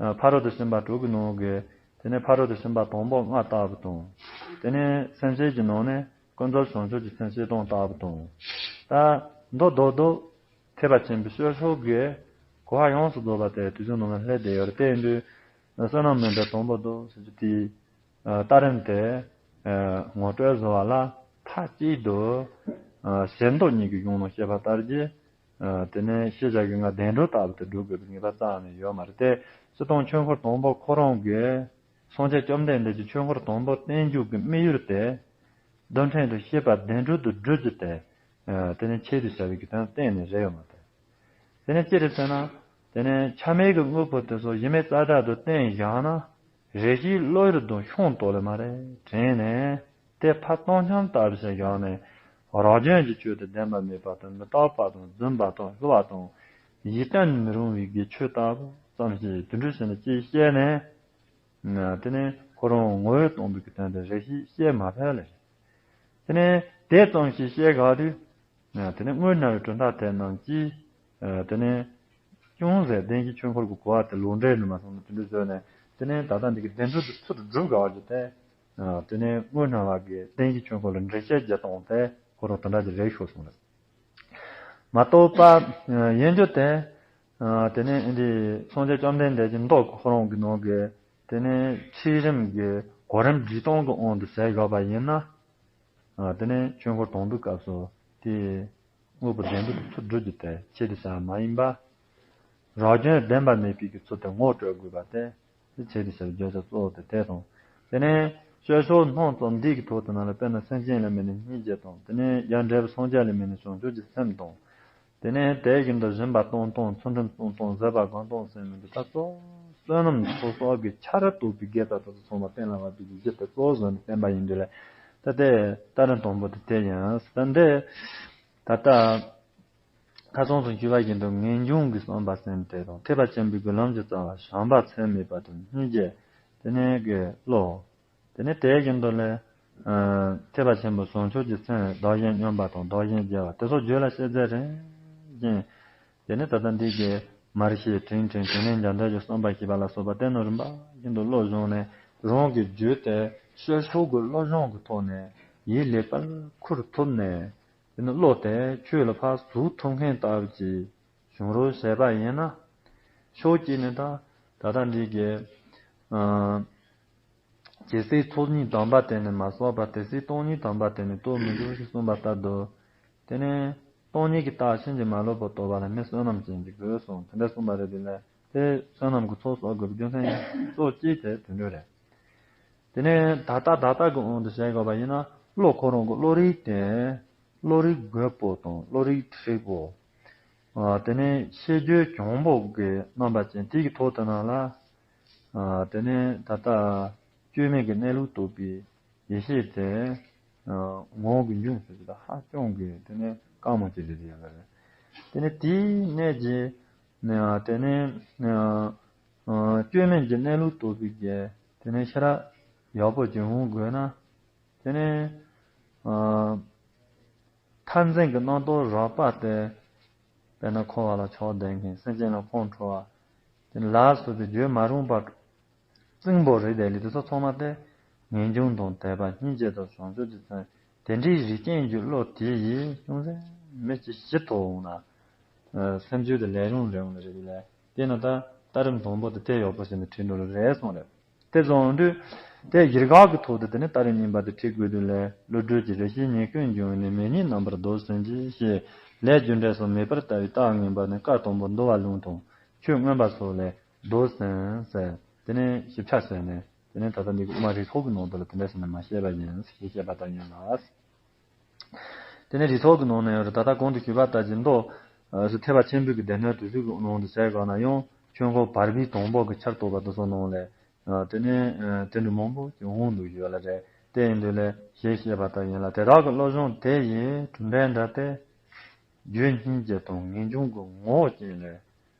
ཨ། ཕ་རོལ་ཏུ་ཕྱིན་པ་དྲུག་གི་ནང་གི། དེ་ནས་ཕ་རོལ་ཏུ་ཕྱིན་པ་དང་པོ་ལྔ་ལྟ་བུ་དང་། དེ་ནས་སེམས་བསྐྱེད་ཀྱི་ནང་ནས་ཀུན་རྫོབ་བྱང་ཆུབ་ཀྱི་སེམས་བསྐྱེད་སྟངས་ལྟ་བུ་དང་། ད་མདོ་རྡོག་རྡོག་ཐེག་པ་ཆེན་པོའི་སྤྱོད་ཕྱོགས་ཀྱི་གོ་བ་ཡོངས་སུ་རྫོགས་པ་དེ་དུས་ཚོད་ནང་ལ་སླེབས་བསྡད་ཡོད་རེད། དེ་ཡིན་དུས་བསོད་ནམས་མུན་པའི་དང་པོ་རྡོ་ཟེར་རྒྱུ་དེའི་ལྟ་རིམ་དེ་ངོ་སྤྲོད་བཟོ་བ་ལ་མཐའ་གཅིག་ཏུ་ཞེ་མདོ་གཉིས་ཀྱི་གཞུང་ནང་བཤད་པ་ལྟར་གྱི། ཨ། དེ་ནས་ཤེས་བྱ་གི་ང་བདེན་གྲུབ་ལྟ་བུ་དེ་སྒྲུབ་དགོས་པའི་ངེས་པ་རྩ་ནས་ཡོད་མ་རེད་དེ། སྤྱིར་བཏང་ཆོས་འཁོར་དང་པོ་ཁོ་རང་གི་སངས་རྒྱས་བཅོམ་ལྡན་འདས་ཀྱི་ཆོས་འཁོར་དང་པོ་བསྟན་འཇུག་གི་དམིགས་ཡུལ་དེ། རྡུལ་ཕྲན་དུ་ཤེས་པ་བདེན་གྲུབ་ཏུ་སྒྲུབ་རྒྱུ་དེ། ཨ། དེ་ནས་ཆེད་དུ་བྱ་བའི་གི་དོན་གཏན་ནས་རེད་ཡོད་མ་རེད། དེ་ནས་ཅི་རེད་ཟེར་ན། དེ་ནས་ཆ་མེད་ཀྱི་དངོས་པོ་དེ་ཚོ་གཞི་མེད་རྩ་དྲག་ཏུ་བསྟན་བཞག་ན། རེ་ཞིག་བློ་ཡུལ་དང་ཤོང་ཏོ་ལེ་མ་རེད་དྲན་ནས། དེ་ཕར་སྟོང་འཁྱམ་ལྟ་བུ་ཞིག་བཞག་ནས། རང་རྒྱུད་ཀྱི་ཆོས་དེ་བདེན་པ་མེད་པ་དང་མི་རྟག་པ་དང་རྫུན་པ་དང་བསླུ་བ་དང་། ཡིད་བརྟན་མི་རུང་བའི་གི་ཆོས་ལྟ་བུ་ཙམ་ཞིག་དེ་འདྲ་བྱས་ནས་ཅིག་བཤད་ནས། དེ་ནས་ཁོ་རང་ངོ་བོས་སྟོང་པའི་གི་དོན་དེ་རེ་ཞིག་བཤད་མ་ཕོད་ལེ། དེ་ནས་དེ་ཙམ་ཞིག་བཤད་ག་དུས། དེ་ནས་དངོས་སྣང་བའི་གྲུབ་མཐའ་དེ་རྣམས་ཀྱིས། དེ་ནས་ཅུང་ཟད་བདེན་བཞི་ཆོས་འཁོར་གྱི་གོ་བ་དེ་ལུང་འདྲེན་ནུས་མ་སོང་ན་དེ་འདྲ་བཟོས་ནས། དེ་ནས་ད་ལྟ་འདི་གི་བདེན་གྲུབ་དེ་ཚུར་སྒྲུབ་དགའ་བ་ཞིག་སྟེ། དེ་ནས་དངོས་སྣང་བ་གི་བདེན་བཞི་ཆོས་འཁོར་ལ་འགྲེལ་བཤད་བརྒྱབ་སྟངས་དེ་ཁོ་རང་དེ་འདྲ་ཅིག་རེད་ཤོད་སོང་རེད། མ་གཏོགས་པ། ཡིན་རྒྱུ་དེ། དེ་ནས་འདི་སངས་རྒྱས་བཅོམ་ལྡན་འདས་ཀྱི་མདོ་ཁོ་རང་གི་ནང་གི། དེ་ནས་ཁྲིད་རིམ་གྱི་གོ་རིམ་སྒྲིག་སྟངས་ཀྱི་དབང་དུ་བྱས་དགོས་པ་ཡིན་ན། ཨ། དེ་ནས་ཆོས་འཁོར་དང་པོའི་སྐབས་སུ་དེ་དངོས་པོ་བདེན་གྲུབ་ཀྱི་ཚུལ་སྒྲུབ་རྒྱུ་དེ་ཆེད་དུ་བྱ་བ་མ་ཡིན་པ། རང་རྒྱུད་བདེན་པ་མེད་པའི་གི་ཚུལ་དེ་ངོ་སྤྲོད་དགོས་པ་དེ་ཆེད་དུ་བྱ་བའི་བརྗོད་བྱ་གཙོ་བོ་དེ་དེ་དང་། དེ་ནས་སྤྱོད་ཕྱོགས་སྣང་ཙམ་འདི་གི་ཐོག་ཏུ་ན་ལ་དཔེར་ན་སེམས་ཅན་ལ་དམིགས་ནས་སྙིང་རྗེ་དང་། དེ་ནས་ཡང་འབྲས་བུ་སངས་རྒྱས་ལ་དམིགས་ནས་བྱང་ཆུབ་ཀྱི་སེམས་དང་། དེ་ནས་དེ་བཞིན་དུ་སྦྱིན་པ་གཏོང་སྟངས། ཚུལ་ཁྲིམས་སྲུང་སྟངས། བཟོད་པ་སྒོམ་སྟངས་ཟེར་མི་འདི་དག་གཙོ་བོ་བསོད་ནམས་ཚོགས་གསོག་གི་ཆ་ར་གཏོགས་པའི་དགེ་རྩ་དེ་ཚོ་ཚང་མ་གཏན་ལ་དབབ་པའི་གཞི་དེ་གཙོ་བོ་བཟོས་ནས་བསྟན་པ་ཡིན་དུས་ལ། ད་ལྟའི་ལྟ་རིམ་དང་པོ་དེ་དེ་ཡིན། ད་འདི་ད་ལྟ་ཁ་སང་སུ་ཞུས་པ་བཞིན་དུ་ངེས་འབྱུང་གི་བསམ་པ་སེམས་དེ་དང་། ཐེག་པ་ཆེན་པོའི་གི་ལམ་གྱི་རྩ་བ་བྱམས་པ་ཚད་མེད་པ་དང་། སྙིང་རྗེ། དེ་ནས་གི་བློ། དེ་ནས་དེ་བཞིན་དུ་ལས། ཨ། ཐེག་པ་ཆེན་པོ་བྱང་ཆུབ་ཀྱི་སེམས་བདག་གཞན་སྙོམས་པ་དང་བདག་གཞན་བརྗེ་བ་དེ་སོགས་རྒྱུད་ལ་སྐྱེས་ཚད་རིམ་བཞིན། དེ་ནས་ད་ལྟ་འདི་གའི་མར་ཤེས་དྲིན་དྲན་དྲིན་ལན་འཇལ་འདོད་ཀྱི་བསམ་པ་ཞེས་པ་ལ་སོགས་པ་དེ་རྣམས་རིམ་པ་བཞིན་དུ་བློ་སྦྱོང་ནས། རང་གི་རྒྱུད་དེ་སྤྱོད་ཕྱོགས་ཀྱི་བློ་སྦྱོང་གི་ཐོག་ནས་ཡིད་ལེགས་པར་ཁུར་ཐུབ་ནས། དེ་ནས་བློ་དེ་ཆོས་ལ་ཕར་ཟུག་ཐུབ་མཁན་ལྟ་བུ་ཅིག་བྱུང་རོགས་བྱས་པ་ཡིན་ན། ཕྱོགས་གཅིག་ནས་ད་ད་ལྟ་འདི་གའི། ཨ། ཇི་སྲིད་ཚོགས་གཉིས་དམ་པ་དེ་ནི་མ་གསོག་པར། དེ་སྲིད་སྟོང་ཉིད་དམ་པ་དེ་ནི་རྟོགས་མི་འགྱུར་ཞེས་གསུངས་པ་ལྟར་དུ། དེ་ནས་སྟོང་ཉིད་ཀྱི་རྟགས་ཕྱིན་ཅི་མ་ལོག་པར་རྟོགས་པ་ལ་མི་བསོད་ནམས་ཅན་གྱི་དགོས་གསུངས། དེ་འདྲ་གསུངས་པ་རེད། དེ་ལས་དེ་བསོད་ནམས་ཀྱི་ཚོགས་གསོག་དགོས་པའི་རྒྱུ་མཚན་གཙོ་བོ་གཅིག་དེ་དེ་འདྲ་རེད། དེ་ནས་ད་ལྟ་ད་ལྟ་གི་དབང་དུ་བྱས་དགོས་པ་ཡིན་ན། བློ་ཁོ་རང་གི་བློ་རིག་དེ་བློ་རིག་རྒོད་པོ་དང་བློ་རིག་མཁྲེགས་པོ། ཨ། དེ་ནས་ཤེས་རྒྱུད་གྱོང་པོ་གི་རྣམ་པ་ཅན་དེ་གི་ཐོག་ཏུ་ན་ལ། ཨ། དེ་ནས་ད་ལྟ་བཅོས་མིན་གྱི་གནས་ལུགས་རྟོགས་པའི་ཡེ་ཤེས་དེ། ཨ། ངང་གིས་འབྱུང་ཟེར་གྱི་ད་ཧ་ཅང་གི་དེ་ནས་དཀའ་མོ་ཅིག་རེད་ཡོད་པ་རེད། དེ་ནས་དེའི་གནད་ཀྱིས་ནས། ཨ། དེ་ནས། ཨ། བཅོས་མིན་གྱི་གནས་ལུགས་རྟོགས་པའི་རྒྱུ་དེ་ནས་ཤེས་རབ་ཡག་པོ་ཅིག་འོང་དགོས་ན། དེ་ནས། ཨ། མཐར་འཛིན་གྱི་རྣམ་རྟོག་རགས་པ་དེ། དཔེར་ན་འཁོར་བ་ལ་ཆགས་བསྡད་མཁན། སེམས་ཅན་ལ་ཁོང་ཁྲོ་བ། དེ་ནས་ལ་སོགས་པའི་བརྗོད་མ་རུང་བ་རྩིང་པོ་རེད་དེ་ལས། དེ་ཚོ་ཚང་མ་དེ་ངེས་འབྱུང་དང་དད་པ་སྙིང་རྗེ་དང་བྱང་ཆུབ་ཀྱི་སེམས། དེ་འདྲའི་རིགས་ཅན་གྱི་བློ་དེ་ཡིས་ཅུང་ཟད་མི་གཅིག་ཞིབ་ཏུ་འོང་ན། ཨ། སེམས་རྒྱུད་དེ་ལས་རུང་རེ་འོང་ལ་རེ་རེ་ལས། དེས་ན་ད་ལྟ་རིམ་དང་པོ་དེ་དེ་ཡག་པོ་བྱས་ནས་ཁྲིད་འགྲོ་ལ་རེ་གསུངས་རེད། དེ་བཟུང་དུས་དེ་ཡི་གེ་གི་ཐོག་ཏུ་དེ་ནས་ལྟ་རིམ་གཉིས་པ་དེ་ཁྲིད་དགོས་དུས་ལས། བློ་གྲོས་ཀྱི་རེ་ཞིག་ཉེས་སྐྱོན་འབྱུང་བས་ནི། མེ་ཉིད་རྣམ་པར་ལྡོག་ཟིན་གྱིས་ཞེས། ལས་རྒྱུ་འབྲས་སོགས་མེད་པར་ལྟ་བའི་རྟགས་ངན་པ་ནི། སྐབས་དང་པོ་འདུལ་བ་ལུང་དང་ཆོས་མངོན་པ་སོགས་ལས་ལྡོག་ཟིན་ཟེར། དེ་ནས་ཞིབ་ཆ་བྱས་ནས། དེ་ནས་ད་ལྟ་འདི་གི་དབུ་མ་རིགས་ཚོགས་ཀྱི་ནང་དུ་ལ་དེ་འདྲ་བྱས་ནས་མ་བཤད་པ་ཡིན་ཞེས་བཤད་པ་ལྟར་ཡིན་ལ། དེ་ནས་རིགས་ཚོགས་ཀྱི་ནང་ནས་ད་ལྟ་གོང་དུ་ཞུས་པ་ལྟར་གྱི་མདོ། ཨ། སུ་ཐེག་པ་ཆེན་པོའི་གི་སྡེ་སྣོད་དེ་ཚོའི་གི་ནང་དུ་བྱས་དགོས་ན་ཡང་། ཆོས་འཁོར་བར་པའི་དང་པོ་གི་ཆར་གཏོགས་པ་དེ་ཚོ་ནང་ལས། དེ་ནས་དེ་འདྲ་མང་པོ་ཞིག་འོང་འདུག་ཡོད་ལ་རེད། དེ་ཡིན་དུས་ལས་ཞེས་བཤད་པ་ལྟར་ཡིན་ལ། དེ་དག་གི་བློ་སྦྱོང་དེ་ཡིས་གྲུབ་འབྲས་འདྲ་སྟེ། རྒྱུ་སྙིང་རྗེ་དང་ངེས་འབྱུང་གི་ངོ་བོ་བཅས་ལས།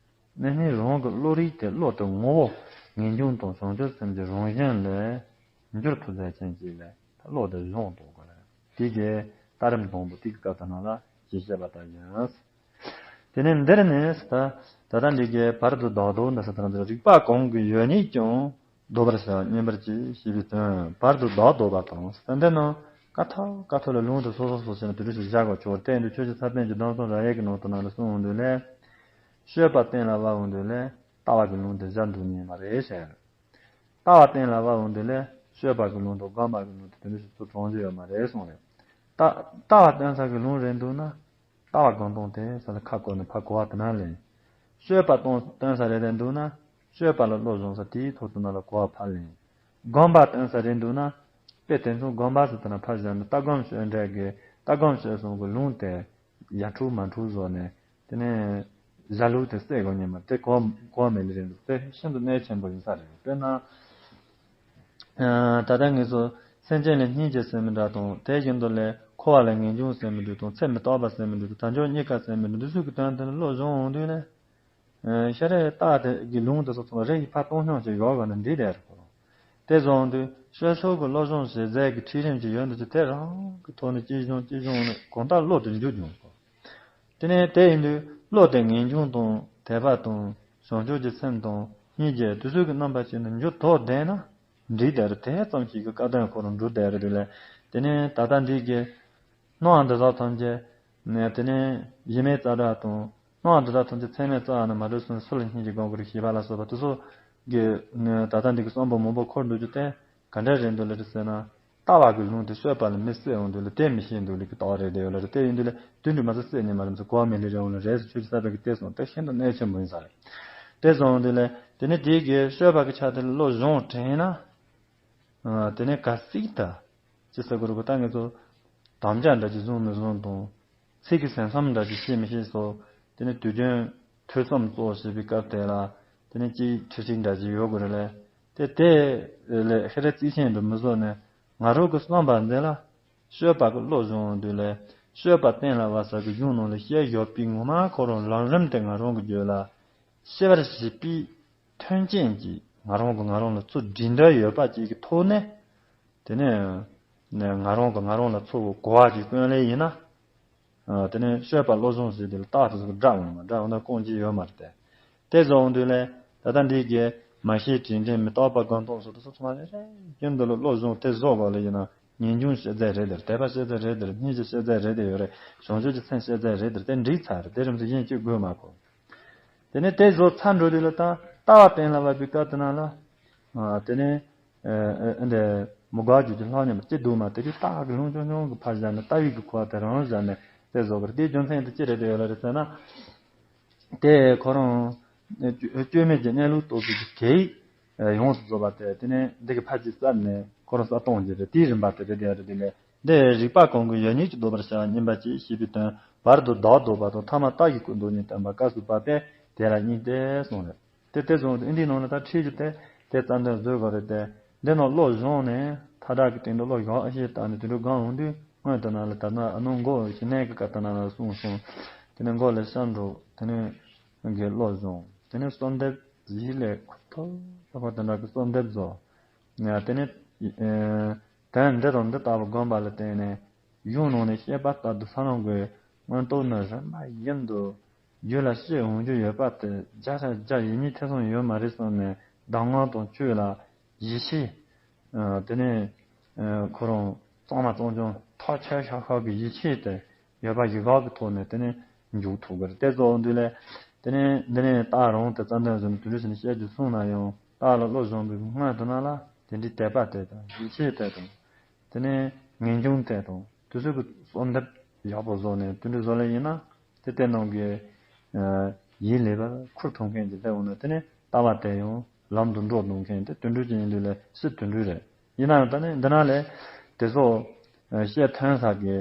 དེ་ནས་རང་གི་བློ་རིག་དེ་བློ་དེ་ངོ་བོ་ངེས་འབྱུང་དང་བྱང་ཆུབ་སེམས་ཀྱི་རང་བཞིན་ལས་འགྱུར་ཐུབ་ཚད་ཅན་ཅིག་ལས་བློ་དེ་སྦྱོང་དགོས་པ་རེད། དེ་གའི་ལྟ་རིམ་དང་པོ་དེ་གི་སྐབས་དེ་ནང་ལ་ཞེས་བཤད་པ་ལྟར་ཡིན། དེ་ནས་འདིར་ནི་ད་ད་ལྟ་འདི་གའི་བར་དུ་བདག་ལྡོག་འདི་ས་དང་རིག་པ་གང་གིས་ཡོད་ནས་ཀྱང་ལྡོག་པར་བྱ་བ་མཉན་པར་གྱིས་ཞེས་པའི་དོན། བར་དུ་བདག་ལྡོག་པ་དང་ཟེར་འདི་ནང་ཀ་ཐོག་ཀ་ཐོག་ལ་ལུང་དུ་སོ་སོ་སོ་བྱས་ནས་དེ་འདྲ་ཞིག་བཞག་དགོས་ཆོག་དེ་འདི་ཆོས་ཀྱི་ས་པཎ་གྱི་གདམས་ངག་རབ་དབྱེ་གི་ནང་དུ་ནང་ལ་གསུངས་འོང་དུས་ལས། སྤྱོད་པ་གཏན་ལ་དབབ་འོང་དུས་ལས་ལྟ་བ་གི་ལུང་དེ་བཞག་འདུག་ཉན་མ་རེད་ཟེར། ལྟ་བ་གཏན་ལ་དབབ་འོང་དུས་ལས་སྤྱོད་པ་གི་ལུང་དང་སྒོམ་པ་གི་ལུང་དེ་དེ་འདྲ་ཞིག་ཚུར་དྲངས་རྒྱུ་ཡོད་མ་རེད་གསུངས་རེད། ལྟ་ལྟ་བ་གཏན་ས་གི་ལུང་རེད་འདུག་ན། ལྟ་བ་གང་སྟོང་དེ་ས་ལ་ཁ་བསྐོར་ནས་ཕར་གོ་བ་དེ་ན་ལེན། སྤྱོད་པ་སྟོང་སྟོན་ས་རེད་དེ་འདུག་ན། སྤྱོད་པ་ལ་བློ་སྦྱོང་ས་དེའི་ཐོག་ཏུ་ན་ལ་གོ་བ་ཕར་ལེན། སྒོམ་པ་སྟོན་ས་རེད་འདུག་ན། དཔེ་དེ་ཚོ་སྒོམ་པ་ཟེར་དེ་ན་ཕར་བཞག་ནས་ལྟ་སྒོམ་སྤྱོད་འབྲས་ཀྱི་ལྟ་སྒོམ་སྤྱོད་གསུམ་གྱི་ལུང་དེ་ཡར་འཁྲུག་མར་འཁྲུག་བཟོ་ནས་དེ་ནས་བཞག་ལུགས་དེ་སེལ་དགོས་ཉེ་མ་དེ་གོ་གོ་མེད་ལེ་རེད་འདུག་དེ་ཤིན་ཏུ་གནད་ཆེན་པོ་ཡིན་ས་རེད། དཔེར་ན། ད་ལྟ་ངེད་ཚོ་སེམས་ཅན་ལ་སྙིང་རྗེ་ཟེར་མི་འདྲ་དང་དེ་བཞིན་དུ་ལས་འཁོར་བ་ལ་ངེས་འབྱུང་ཟེར་མི་འདྲ་དང་ཚེ་མི་རྟག་པ་ཟེར་མི་འདྲ་དང་དལ་འབྱོར་རྙེད་དཀའ་ཟེར་མི་འདྲ་འདི་ཚོ་གི་དོན་དེ་ལ་བློ་སྦྱོང་འོང་དུས་ལས། ཤ་རེ་རྟགས་དེ་གི་ལུང་དེ་ཚོ་ཚང་མ་རེ་ཡི་ཕར་གཏོང་སྙོམས་ཀྱི་ཡོག་ག་ན་འདི་དེ་རེད་གོ། དེ་བཟུང་དུས་ཤོད་ཤོག་གི་བློ་སྦྱོང་བྱེད་རྫས་ཀྱི་ཁྲིད་རིམ་གྱི་ཡོན་དུ་ཅི་དེ་རང་གི་ཐོག་ནས་ཅི་སྦྱོང་ཅི་སྦྱོང་ནས་གང་ལྟར་བློ་དེ་འཇུ་སྦྱོང་གོ། དེ་ནས་དེ་ཡིན་དུས་བློ་དེ་ངེས་འབྱུང་དང་དད་པ་དང་བྱང་ཆུབ་ཀྱི་སེམས་དང་སྙིང་རྗེ་དེ་ཚོ་གི་རྣམ་པ་ཅན་དུ་འགྱུར་ཐོག་བསྡད་ན། འགྲིག་དེར་དེ་ཙམ་ཞིག་གི་སྐལ་ལྡན་ཁོ་རང་འགྲུབ་བསྡད་རེད་དེ་ལས། དེ་ནས་ད་ལྟ་འདི་གི་སྣང་བ་འདི་དག་ཐམས་ཅད་ནས་དེ་ནས་གཞི་མེད་རྩ་བྲལ་དང་སྣང་བ་འདི་དག་ཐམས་ཅད་ཚད་མེད་རྩ་བ་ནས་མ་གྲུབ་སོང་ནས་སུ་ལ་སྙིང་རྗེ་སྒོམ་དགོས་རེད་ཞེས་པ་ལ་སོགས་པ་དེ་ཚོ་གི་ད་ལྟ་འདི་གི་བསམ་པ་མང་པོ་འཁོར་འདུག་རྒྱུ་དེ་ག་འདྲ་རེད་འདུག་ལ་རེད་ཟེར་ན། ལྟ་བ་གི་ལུང་དེ་སྤྱོད་པ་ལ་མི་གསལ་འོང་དུས་ལ་དེ་མི་ཤེས་འདུག་ལ་གི་ལྟ་བ་རེད་དེ་ཡོད་ལ་རེད། དེ་ཡིན་དུས་ལ་དུས་འགྲིག་མ་ཚོ་གསལ་ཉེ་མ་རེད་ཚོ་གོ་བ་མི་ལེ་རེ་འོང་ལ་རེད་ཟེར་ཆོས་ཀྱི་ས་པའི་གི་དེ་སོང་དེ་ཤིན་ཏུ་གནད་ཆེན་པོ་ཡིན་ས་རེད། དེ་སོང་དུས་ལ་དེ་ནི་དེའི་གི་སྤྱོད་པ་གི་ཆ་དེ་ལ་བློ་སྦྱོང་དྲན་ན། དེ་ནས་ག་ཟིག་ད། ཅི་ཟེར་དགོས་རེད་གོ་ད་ངེད་ཚོ། དམ་བཅའ་འདྲ་ཅིག་བཟུང་མི་བཟུང་དང་། ཚིག་གི་ཟིན་མཚམས་འདྲ་ཅིག་ཤེས་མི་ཤེས་སོགས། དེ་ནས་དུས་རྒྱུན་ཐོས་བསམ་གཙོ་བྱེད་པའི་སྐབས་དེ་ལ། དེ་ནས་ཅིག་ཁྲིད་ཁྲིད་འདྲ་ཅིག་ཡོད་དགོས་རེད་ལས། དེ་དེ་ལས་ཧེ་རེ་རྩིས་ཆེན་དུ་མི་བཟོ་ནས་ང་རང་གི་བསམ་པ་འདི་ལ། སྤྱོད་པ་གི་བློ་སྦྱོང་དུས་ལས་སྤྱོད་པ་གཏན་ལ་དབབ་ས་གི་གཞུང་ནང་ལ་བཤད་ཡོད་པའི་ངོ་མ་ཁོ་རང་ལམ་རིམ་དེ་ང་རང་གི་རྒྱུད་ལ། ཤེས་པར་བྱེད་པའི་མཐུན་རྐྱེན་གྱིས་ང་རང་གི་ང་རང་ལ་ཚུར་སྒྲིག་འདྲ་ཡོད་པ་ཅིག་གི་ཐོག་ནས། དེ་ནས་ང་རང་གི་ང་རང་ལ་ཚུར་གོ་བ་ཅིག་སྟོན་ལེ་ཡིན་ན། དེ་ནས་སྤྱོད་པ་བློ་སྦྱོང་ཟེར་དེ་ལ་རྟགས་དེ་ཚོ་གི་འདྲ་འོང་མ་འདྲ་འོང་ན་རྐང་རྗེས་ཡོད་མ་རེད་དེ། དེ་བཟོ་འོང་དུས་ལས་ད་ལྟ་འདི་གའི་མ་ཤེས་དྲིན་དྲན་མི་རྟག་པ་སྒོམ་སྟངས་སོགས་དེ་ཚོ་ཚང་མ་རེ་རེ་རྒྱུན་དུ་ལ་བློ་སྦྱོང་དེ་བཟོ་དགོས་ལེ་ཡིན་ན། ངེས་འབྱུང་ཤེས་ཚད་རེད་དེར། དད་པ་ཤེས་ཚད་རེད་དེར། སྙིང་རྗེ་ཤེས་ཚད་རེད་དེ་ཡོད་རེད། བྱང་ཆུབ་ཀྱི་སེམས་ཤེས་ཚད་རེད་དེར། དེ་འགྲིག་ཚར་རེད། དེ་རིམ་དུ་གཞན་གཅིག་དགོས་མ་གོ། དེ་ནས་དེ་བཟོ་ཚར་འགྲོ་དུས་ལ་ད་ལྟ་བ་གཏན་ལ་བབ་པའི་སྐབས་དེ་ན་ལ། དེ་ནས་འདི་མི་དགའ་རྒྱུ་གྱི་ལྷག་ཉམས་ཅི་འདུག་མ་དེ་དུས་ལྟ་བ་གི་ལུང་ཆུང་ཆུང་གི་ཕར་བཞག་ནས་ལྟ་བའི་གི་ཁུ་བ་དེ་རང་བཞག་ནས་དེ་བཟོ་གི་རེད། དེའི་རྒྱུ་མཚན་དེ་ཅི་རེད་དེ་ཡོད་ལ་རེད་ཟེར་ན། དེ་ཁོ་རང་བཅོས་མིན་གྱི་གནས་ལུགས་རྟོགས་པའི་གི་གེགས་ཡོངས་སུ་རྫོགས་པ་དེ་དེ་ནས་འདི་གི་ཕར་ཅིག་བསལ་ནས་ཁོ་རང་བསལ་གཏོང་གི་རེད། དེའི་རིམ་པ་དེ་རེད་དེ་རེད། དེ་ནས་འདི་རིག་པ་གང་གིས་ཡོད་ཉིད་ཀྱིས་བཟློག་པར་བྱ་བ་མཉན་པ་ཅིག་ཞེས་པའི་དོན། བར་དུ་བདག་ལྡོག་པ་དང་ཐ་མ་རྟགས་ཀྱི་ཀུན་རྟོག་གཉིས་བསྟན་པ་སྐབས་སུ་བབ་པས་དེ་ལ་གཉིས་ཏེ་གསུངས་རེད། དེ་དེ་བཟུང་སྟེ་འདིའི་ནང་ལ་ད་ཁྲིད་རྒྱུ་དེ་དེ་རྩ་འདོན་བཟོ་དགོས་རེད་དེ། འདི་ནང་བློ་སྦྱོང་ནས་མཐའ་དག་གི་སྟེང་དུ་བློ་ཞུགས་ཤེས་བཏང་ནས་དུད་འགྲོ་སྒང་འོང་དུས་སྔོན་དུ་ན་ལ་ད་ན་ཨ་ནུ་མགོ་ཞི་གནས་ཀྱི་སྐབས་དུ་ན་ལ་གསུངས་སོང་། དེ་ནས་མགོ་ལ་ཤམ་འགྲོ། དེ་ནས་གི་བློ་སྦྱོང་། དེ་ནས་གསོལ་འདེབས་ཡིད་ལས་ཁོ་ཐོག་ལ་ཁོ་དེ་འདྲ་གི་གསོལ་འདེབས་བཟོ། དེ་ནས་དོན་འདི་དང་འདི་ལྟ་བུ་བསྒོམ་པ་ལ་བརྟེན་ནས། གཞུང་ནང་ནས་བཤད་པ་ལྟར་དུ་ས་ལམ་གྱི་མངོན་རྟོགས་ནི་རིམ་པ་བཞིན་དུ་རྒྱུད་ལ་སྐྱེ་འོང་རྒྱུ་ཡོད་པ་དེ་བརྒྱ་ཆ་བརྒྱ་ཡིན་ཉིད་ཐེ་ཚོམ་ཡོད་མ་རེད་བསམ་ནས་གདམས་ངག་དང་ཆོས་ལ་ཡིད་ཆེས། དེ་ནས་ཁོ་རང་གཙང་མ་གཙང་རྐྱང་ཐག་ཆོད་ཤག་ཤག་གི་ཡིད་ཆེས་དེ་ཡོད་པ་ཡི་གེ་གི་ཐོག་ནས་དེ་ནས་འཇུག་ཐུབ་ཀྱི་རེད། དེ་ཚོ་འདི་ལས་དེ་ནས་འདི་ནས་རྟགས་རང་དེ་རྩ་འདོན་བཟོས་ནས་དུས་འགྲོས་ཟིན་ནས་བཤད་རྒྱུ་གསུངས་ན་ཡང་རྟགས་ལ་བློ་སྦྱོང་བའི་སྔོན་དུ་ན་ལ་དེ་འདྲའི་དད་པ་དེ་དང་ཡིད་ཆེས་དེ་དང་། དེ་ནས་ངེས་འབྱུང་དེ་དང་དུས་ཚོད་ཀྱི་གསོལ་འདེབས་ཡག་པོ་བཟོ་ནས་དུད་འགྲོ་བཟོ་ལེ་ཡིན་ན་དེ་ལྟའི་ནང་གི་ཡིད་ལས་པ་ཁུར་ཐུབ་མཁན་གྱི་སླེབས་འོང་ན་དེ་ནས་ལྟ་བ་དེ་ཡང་ལམ་དུ་འགྲོ་གཏོང་མཁན་དེ་དུད་འགྲོ་ཅན་ཡིན་དུས་ལས་སྲིད་དུད་འགྲོ་རེད། ཡིན་ནའང་ད་ནི་འདི་ན་ལས་དེ་ཚོ་བཤད་ཐོན་ས་གི་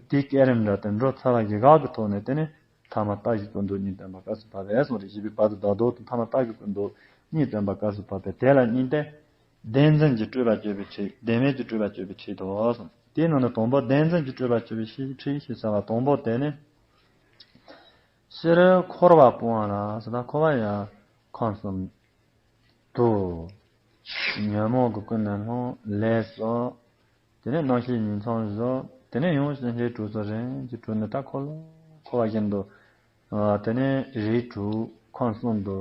དེའི་སྐས་རིམ་འདྲ་དེ་འགྲོ་ཚར་བ་ཡི་གེ་གི་ཐོག་ནས་དེ་ནས། ཐ་མ་རྟགས་ཀྱི་ཀུན་རྟོག་གཉིས་སྟོན་པ་སྐབས་སུ་བབ་པས་གསུངས་རེད། ཞེས་པའི་བར་དུ་ལྡོག་ལྡོག་དང་ཐ་མ་རྟགས་ཀྱི་ཀུན་རྟོག་གཉིས་སྟོན་པ་སྐབས་སུ་བབ་པས། དེ་ལ་གཉིས་ཏེ། བདེན་འཛིན་གྱི་སྤྲོས་པ་གཅོད་པའི་ཕྱིར། བདེན་མེད་ཀྱི་སྤྲོས་པ་གཅོད་པའི་ཕྱིར་དོ་གསུངས། དེའི་ནང་ནས་དང་པོ་བདེན་འཛིན་གྱི་སྤྲོས་པ་གཅོད་པའི་ཕྱིར་ཕྱིར་ཞེས་བྱ་བ་དང་པོ་དེ་ནི། སྤྱིར་འཁོར་བ་སྤོང་བ་ལ་ཟེར་ན། འཁོར་བ་ཡང་ཁམས་གསུམ་དུ། ཉོན་མོངས་ཀྱིས་ཀུན་ནས་བསླངས། ལས་སོགས། དེ་ནས་རྣམ་ཤེས་ཉིང་མཚམས་བཞག་དེ་ནས་ཡང་སེམས་ཅན་དྲུག་སོགས་རིམ་གྱིས་དྲུག་ནས་ད་འཁོར་ལོ་འཁོར་བ་བཞིན་དུ། ཨ། དེ་ནས་རིགས་དྲུག་ཁམས་གསུམ་དུ།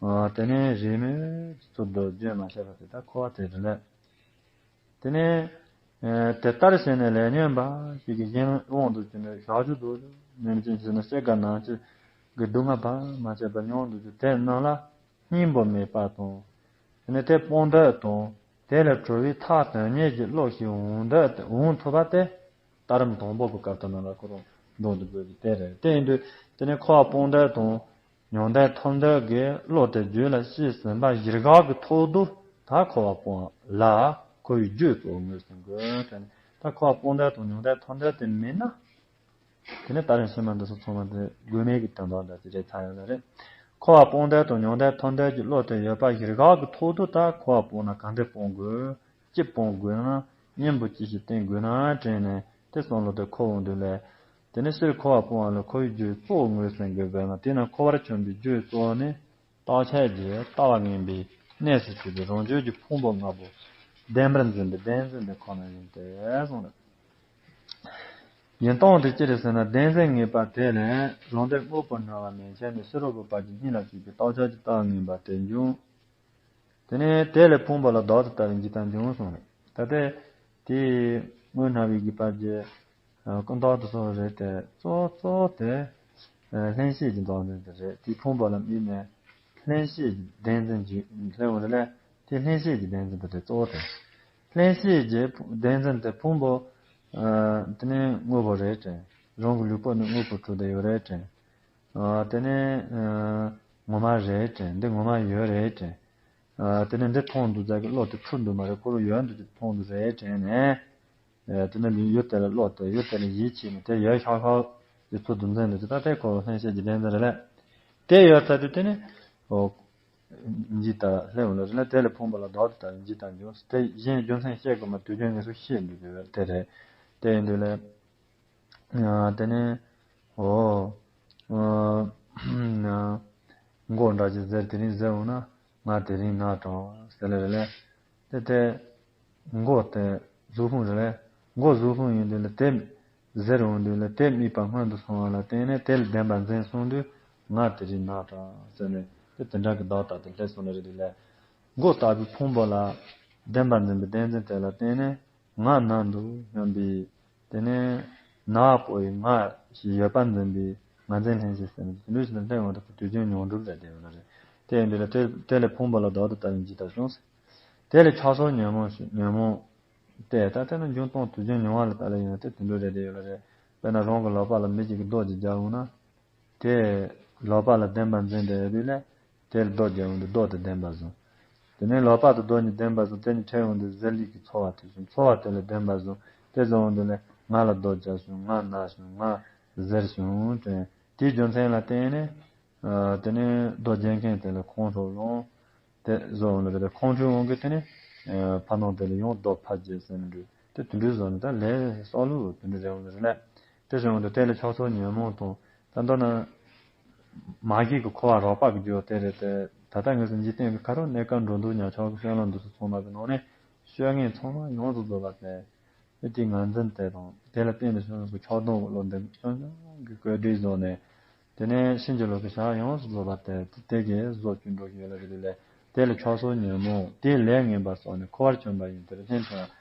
ཨ། དེ་ནས་རིས་མེད་ཀྱི་ཚུལ་དུ་བརྗོད་མ་ཤེས་པ་དེ་ད་འཁོར་བ་དེ་རེད་ལ། དེ་ནས། ཨ། དེ་ལྟར་བྱས་ནས་ལས་ཉོན་པ་ཞིག་གི་གཞན་དབང་དུ་གྱུར་ནས་ཞག་རྒྱུ་དུ་ནན་ཅན་བྱས་ན་སྐྱེ་རྒ་ན་འཆི་གི་སྡུག་བསྔལ་བར་མ་ཆད་པར་མྱོང་དུ་གྱུར། དེ་རྣམས་ལ་སྙིང་པོ་མེད་པ་དང་། དེ་ནས་དེ་སྤོང་འདོད་དང་། དེ་ལས་གྲོལ་བའི་ཐབས་དོན་གཉེར་གྱི་བློ་ཞིག་འོང་འདོད་དེ་འོང་ཐུབ་པ་དེ། ལྟ་རིམ་དང་པོ་གི་སྐབས་དེ་ནང་ལ་ཁོ་རང་འགྲོ་འདུག་དགོས་ཀྱི་དེ་རེད། དེ་ཡིན་དུས་དེ་ནས་འཁོར་བ་སྤོང་འདོད་དང་། མྱང་འདས་ཐོབ་འདོད་ཀྱི་བློ་དེ་རྒྱུད་ལ་སྐྱེས་ཟིན་པ་གཞིར་ག་གི་ཐོག་ཏུ་ད་འཁོར་བ་སྤོང་ལ་འཁོར་བའི་རྒྱུ་གཙོ་བོ་ངོས་ཟིན་དགོས་དྲན། ད་འཁོར་བ་སྤོང་འདོད་དང་མྱང་འདས་ཐོབ་འདོད་དེ་མེད་ན། དེ་ནས་ད་རེས་ཕྱི་མ་འདི་ཚོ་ཚང་མ་དེ་དགོས་མེད་ཀྱི་དོན་དག་འདྲ་ཅིག་རེད་ཚར་ཡོད་ལ་རེད། འཁོར་བ་སྤོང་འདོད་དང་མྱང་འདས་ཐོབ་འདོད་ཀྱི་བློ་དེ་ཡོད་པ་གཞིར་ག་གི་ཐོག་ཏུ་ད་འཁོར་བ་སྤོང་ན་ག་འདྲ་སྤོང་དགོས། ཅི་སྤོང་དགོས་ན། གཉེན་པོ་ཅི་ཞིག་བསྟེན་དགོས་ན་དྲན་ནས་དེ་བསམ་བློ་དེ་འཁོར་འོང་དུས་ལས། དེ་ནས་སྤྱིར་འཁོར་བ་སྤོང་བ་ལ་འཁོར་བའི་རྒྱུ་གཙོ་བོ་ངོས་ཟིན་དགོས་པས་ན། དེས་ན་འཁོར་བར་འཁྱམས་པའི་རྒྱུ་གཙོ་བོ་ནི། རྟག་ཆད་ཀྱི་ལྟ་བ་ངན་པའི་གནས་སུ་གྱུར་པའི་རང་རྒྱུད་ཀྱི་ཕུང་པོ་ལྔ་པོ་བདེན་པར་འཛིན་པའི་བདེན་འཛིན་དེ་ཁོ་ན་ཡིན་ཏེ་གསུངས་ལ། ཡིན་སྟངས་དེ་ཅི་རེད་ཟེར་ན། བདེན་འཛིན་ངེས་པ་དེ་ལས་རང་སྡེ་དངོས་པོར་འབྲེལ་བ་མན་ཆད་ནས་ཕྱི་རོལ་པོ་བར་གྱི་གཉིས་ལ་སྐྱེས་པའི་རྟག་ཆད་ཀྱི་ལྟ་བ་ངན་པ་དེ་འབྱུང་། དེ་ནས་དེ་ལས་ཕུང་པོ་ལ་བདག་ཏུ་ལྟ་བའི་འཇིག་ལྟ་འབྱུང་གསུངས་རེད། ད་ལྟའི་དེའི་དངོས་སྣང་བའི་རྒྱུད་པ་གྱི་ཀུན་རྟོག་ཏུ་སོགས་རེད་དེ། གཙོ་གཙོ་དེ་ལྷན་སྐྱེས་ཀྱི་བདག་འཛིན་དེ་རེད། དེའི་ཕུང་པོ་ལ་དམིགས་ནས་ལྷན་སྐྱེས་ཀྱི་བདེན་འཛིན་གྱི་སླེབས་འོང་རེད་ལ། དེ་ལྷན་སྐྱེས་ཀྱི་བདེན་འཛིན་དེ་རེད་གཙོ་བོ་དེ། ལྷན་སྐྱེས་ཀྱི་བདེན་འཛིན་དེ་ཕུང་པོ། ཨ། དེ་ནི་དངོས་པོ་རེད་དྲན། རང་གི་ལུས་པོ་ནི་དངོས་པོ་གྲུབ་བསྡད་ཡོད་རེད་དྲན། ཨ། དེ་ནི། ཨ། ངོ་མ་རེད་དྲན། འདི་ངོ་མ་ཡོད་རེད་དྲན། ཨ། དེ་ནི་འདི་མཐོང་འདུག་ཙག་གི་བློ་དེ་འཁྲུལ་འདུག་མ་རེད། ཁོ་རང་ཡོད་འདུག་ཅིག་མཐོང་འདུག་རེད་དྲན་ནས། ཨ། དེ་ནི་ཡུལ་དེ་ལ་བློ་དེ་ཡུལ་དེ་ལ་ཡིད་ཆེས་ནས་དེ་ཡོད་ཤག་ཤག་གི་ཚུལ་དུ་འཛིན་འདུག་ཅིག་ད་དེ་ཁོ་ལྷན་སྐྱེས་ཀྱི་བདེན་འཛིན་རེད་ལ། དེ་ཡོད་ཚར་དུས་དེ་ནི། འོ། འཇིག་ལྟ་སླེབས་འོང་ལ་རེད་ལ། དེ་ལས་ཕུང་པོ་ལ་བདག་ཏུ་ལྟ་བའི་འཇིག་ལྟ་འབྱུང་། དེ་གཞན་རྒྱུ་མཚན་བཤད་དགོས་མ། དུས་རྒྱུན་ངེས་སུ་ཤེས་འདུག་དེ་རེད། དེ་ཡིན་དུས་ལས། ཨ། དེ་ནས། འོ། ཨ། མགོ་འདྲ་ཅིག་གཟེར་དེ་རིང་གཟེར་འོང་ན་ང་དེ་རིང་ན་དྲག་ཟེར་ལེ་རེད་ལ། དེ་དེ། མགོ་དེ་གཟུགས་ཕུང་རེད་ལ། མགོ་གཟུགས་ཕུང་ཡིན་དུས་ལ་དེ་གཟེར་འོང་དུས་ལ་དེ་དམིགས་པ་སྔོན་དུ་སོང་བ་ལ་བརྟེན་ནས་དེ་ལ་བདེན་པར་འཛིན་སོང་དུས་ང་དེ་རིང་ན་དྲག་ཟེར་ནས་དེ་དེ་འདྲ་གི་བདག་ལྟ་དེ་སླེབས་སོང་ནི་རེད་དུས་ལ། མགོ་ལྟ་བུའི་ཕུང་པོ་ལ་བདེན་པར་འཛིན་པའི་བདེན་འཛིན་དེ་ལ་བརྟེན་ནས་ང་ན་འདུག་སྙམ་པའི། དེ་ནས་ན་བ་སྤོ་བའི་ང་ཞིག་ཡོད་པར་འཛིན་པའི་ངར་འཛིན་ལྷན་སྐྱེས་ཟེར་ནས་དེ་འདྲ་ཞིག་ལ་སླེབས་འོང་དུས་དུས་རྒྱུན་མྱོང་གྲུབ་ལས་བསྡད་ཡོད་ནི་རེད། དེ་ཡིན་དུས་ལ་དེ་དེ་ལས་ཕུང་པོ་ལ་བདག་ཏུ་ལྟ་བའི་འཇིག་ལྟ་བྱུང་། དེ་ལས་ཆགས་སོགས་ཉོན་མོངས་ཤིག་ཉོན་མོངས་ཏེ། ད་དེ་ནི་འབྱུང་སྟངས་དུས་རྒྱུན་མྱོང་བ་ལ་ལྟ་ལ་ཡིན་ན་དེ་དེ་འདྲ་རེད་བསྡད་ཡོད་ལ་རེད། དཔེར་ན་རང་གི་ལག་པ་ལ་མི་གཅིག་གིས་རྡོ་གཅིག་རྒྱག་འོང་ན། དེ་ལག་པ་ལ་བདེན་པར་འཛིན་བསྡད་ཡོད་དུས་ལ། དེ་ལ་རྡོ་རྒྱག་འོང་དུས་རྡོ་དེ་བདེན་པར་བཟུང་། དེ་ནས་ལག་པ་དང་རྡོ་གཉིས་བདེན་པར་བཟུང་། དེ་གཉིས་འཕྲད་འོང་དུས་གཟེར་ལུས་ཀྱི་ཚོར་བ་དེ་བྱུང་། ཚོར་བ་དེ་ལ་བདེན་པར་བཟུང་། དེ་བཟུང་འོང་དུས་ལ་ང་ལ་རྡོ་རྒྱག་བྱུང་། ང་ན་བྱུང་། ང་གཟེར་བྱུང་དྲན། དེའི་རྒྱུ་མཚན་ལ་བརྟེན་ནས། ཨ། དེ་ནས་རྡོ་རྒྱག་མཁན་དེ་ལ་ཁོང་ཁྲོ་ལངས། དེ་བཟོ་འོང་ལ་རེད། ཁོང་ཁྲོའི་དབང་གིས་དེ་ནས། ཨ། ཕ་ནང་དེ་ལ་ཡང་རྡོ་ཕར་རྒྱག་ཟེར་ནས་འདྲ། དེ་དེ་འདྲའི་བཟོ་ནས་ད་ལས་སོགས་ལུགས་དེ་འདྲ་རེད་འོང་ལ་རེད་ལ། དེ་བྱུང་དུས་དེ་ལས་ཆགས་སོགས་ཉོན་མོངས་དང་། ད་མདོར་ན། མ་སྐྱེས་ཀྱི་འཁོར་བ་རགས་པ་གི་རྒྱུ་དེ་རེད་དེ། ད་ལྟ་ངེས་སུ་འཇིག་རྟེན་གྱི་ཁ་རོག་གནས་སྐབས་འགྲོ་འདུག་ཉལ་འཆག་གི་སྤྱོད་ལམ་འདི་ཚོ་ཚང་མ་གི་ནང་ནས་སྤྱོད་ངན་ཚང་མ་ཡོངས་སུ་རྫོགས་པ་དེ། ཨེ། དེའི་ངར་འཛིན་དེ་དང་དེ་ལ་བརྟེན་ནས་བྱུང་བའི་ཆགས་སྡང་གི་བློ་འདི་རྐྱང་རྐྱང་གི་བཀོད་སྒྲིག་བཟོ་ནས། དེ་ནས་ཕྱིན་ཅི་ལོག་གི་བྱ་བ་ཡོངས་སུ་རྫོགས་པ་དེ་དེ་གིས་བཟོ་བཅོས་འགྲོ་གི་ཡོད་ལ་རེད་དེ་ལས། དེ་ལས་ཆགས་སོགས་ཉོན་མོངས་དེའི་ལས་ངན་པ་སོགས་ནི་འཁོར་བར་འཁྱམས་པ་ཡིན་ཏེ། ལྷན་ཅིག་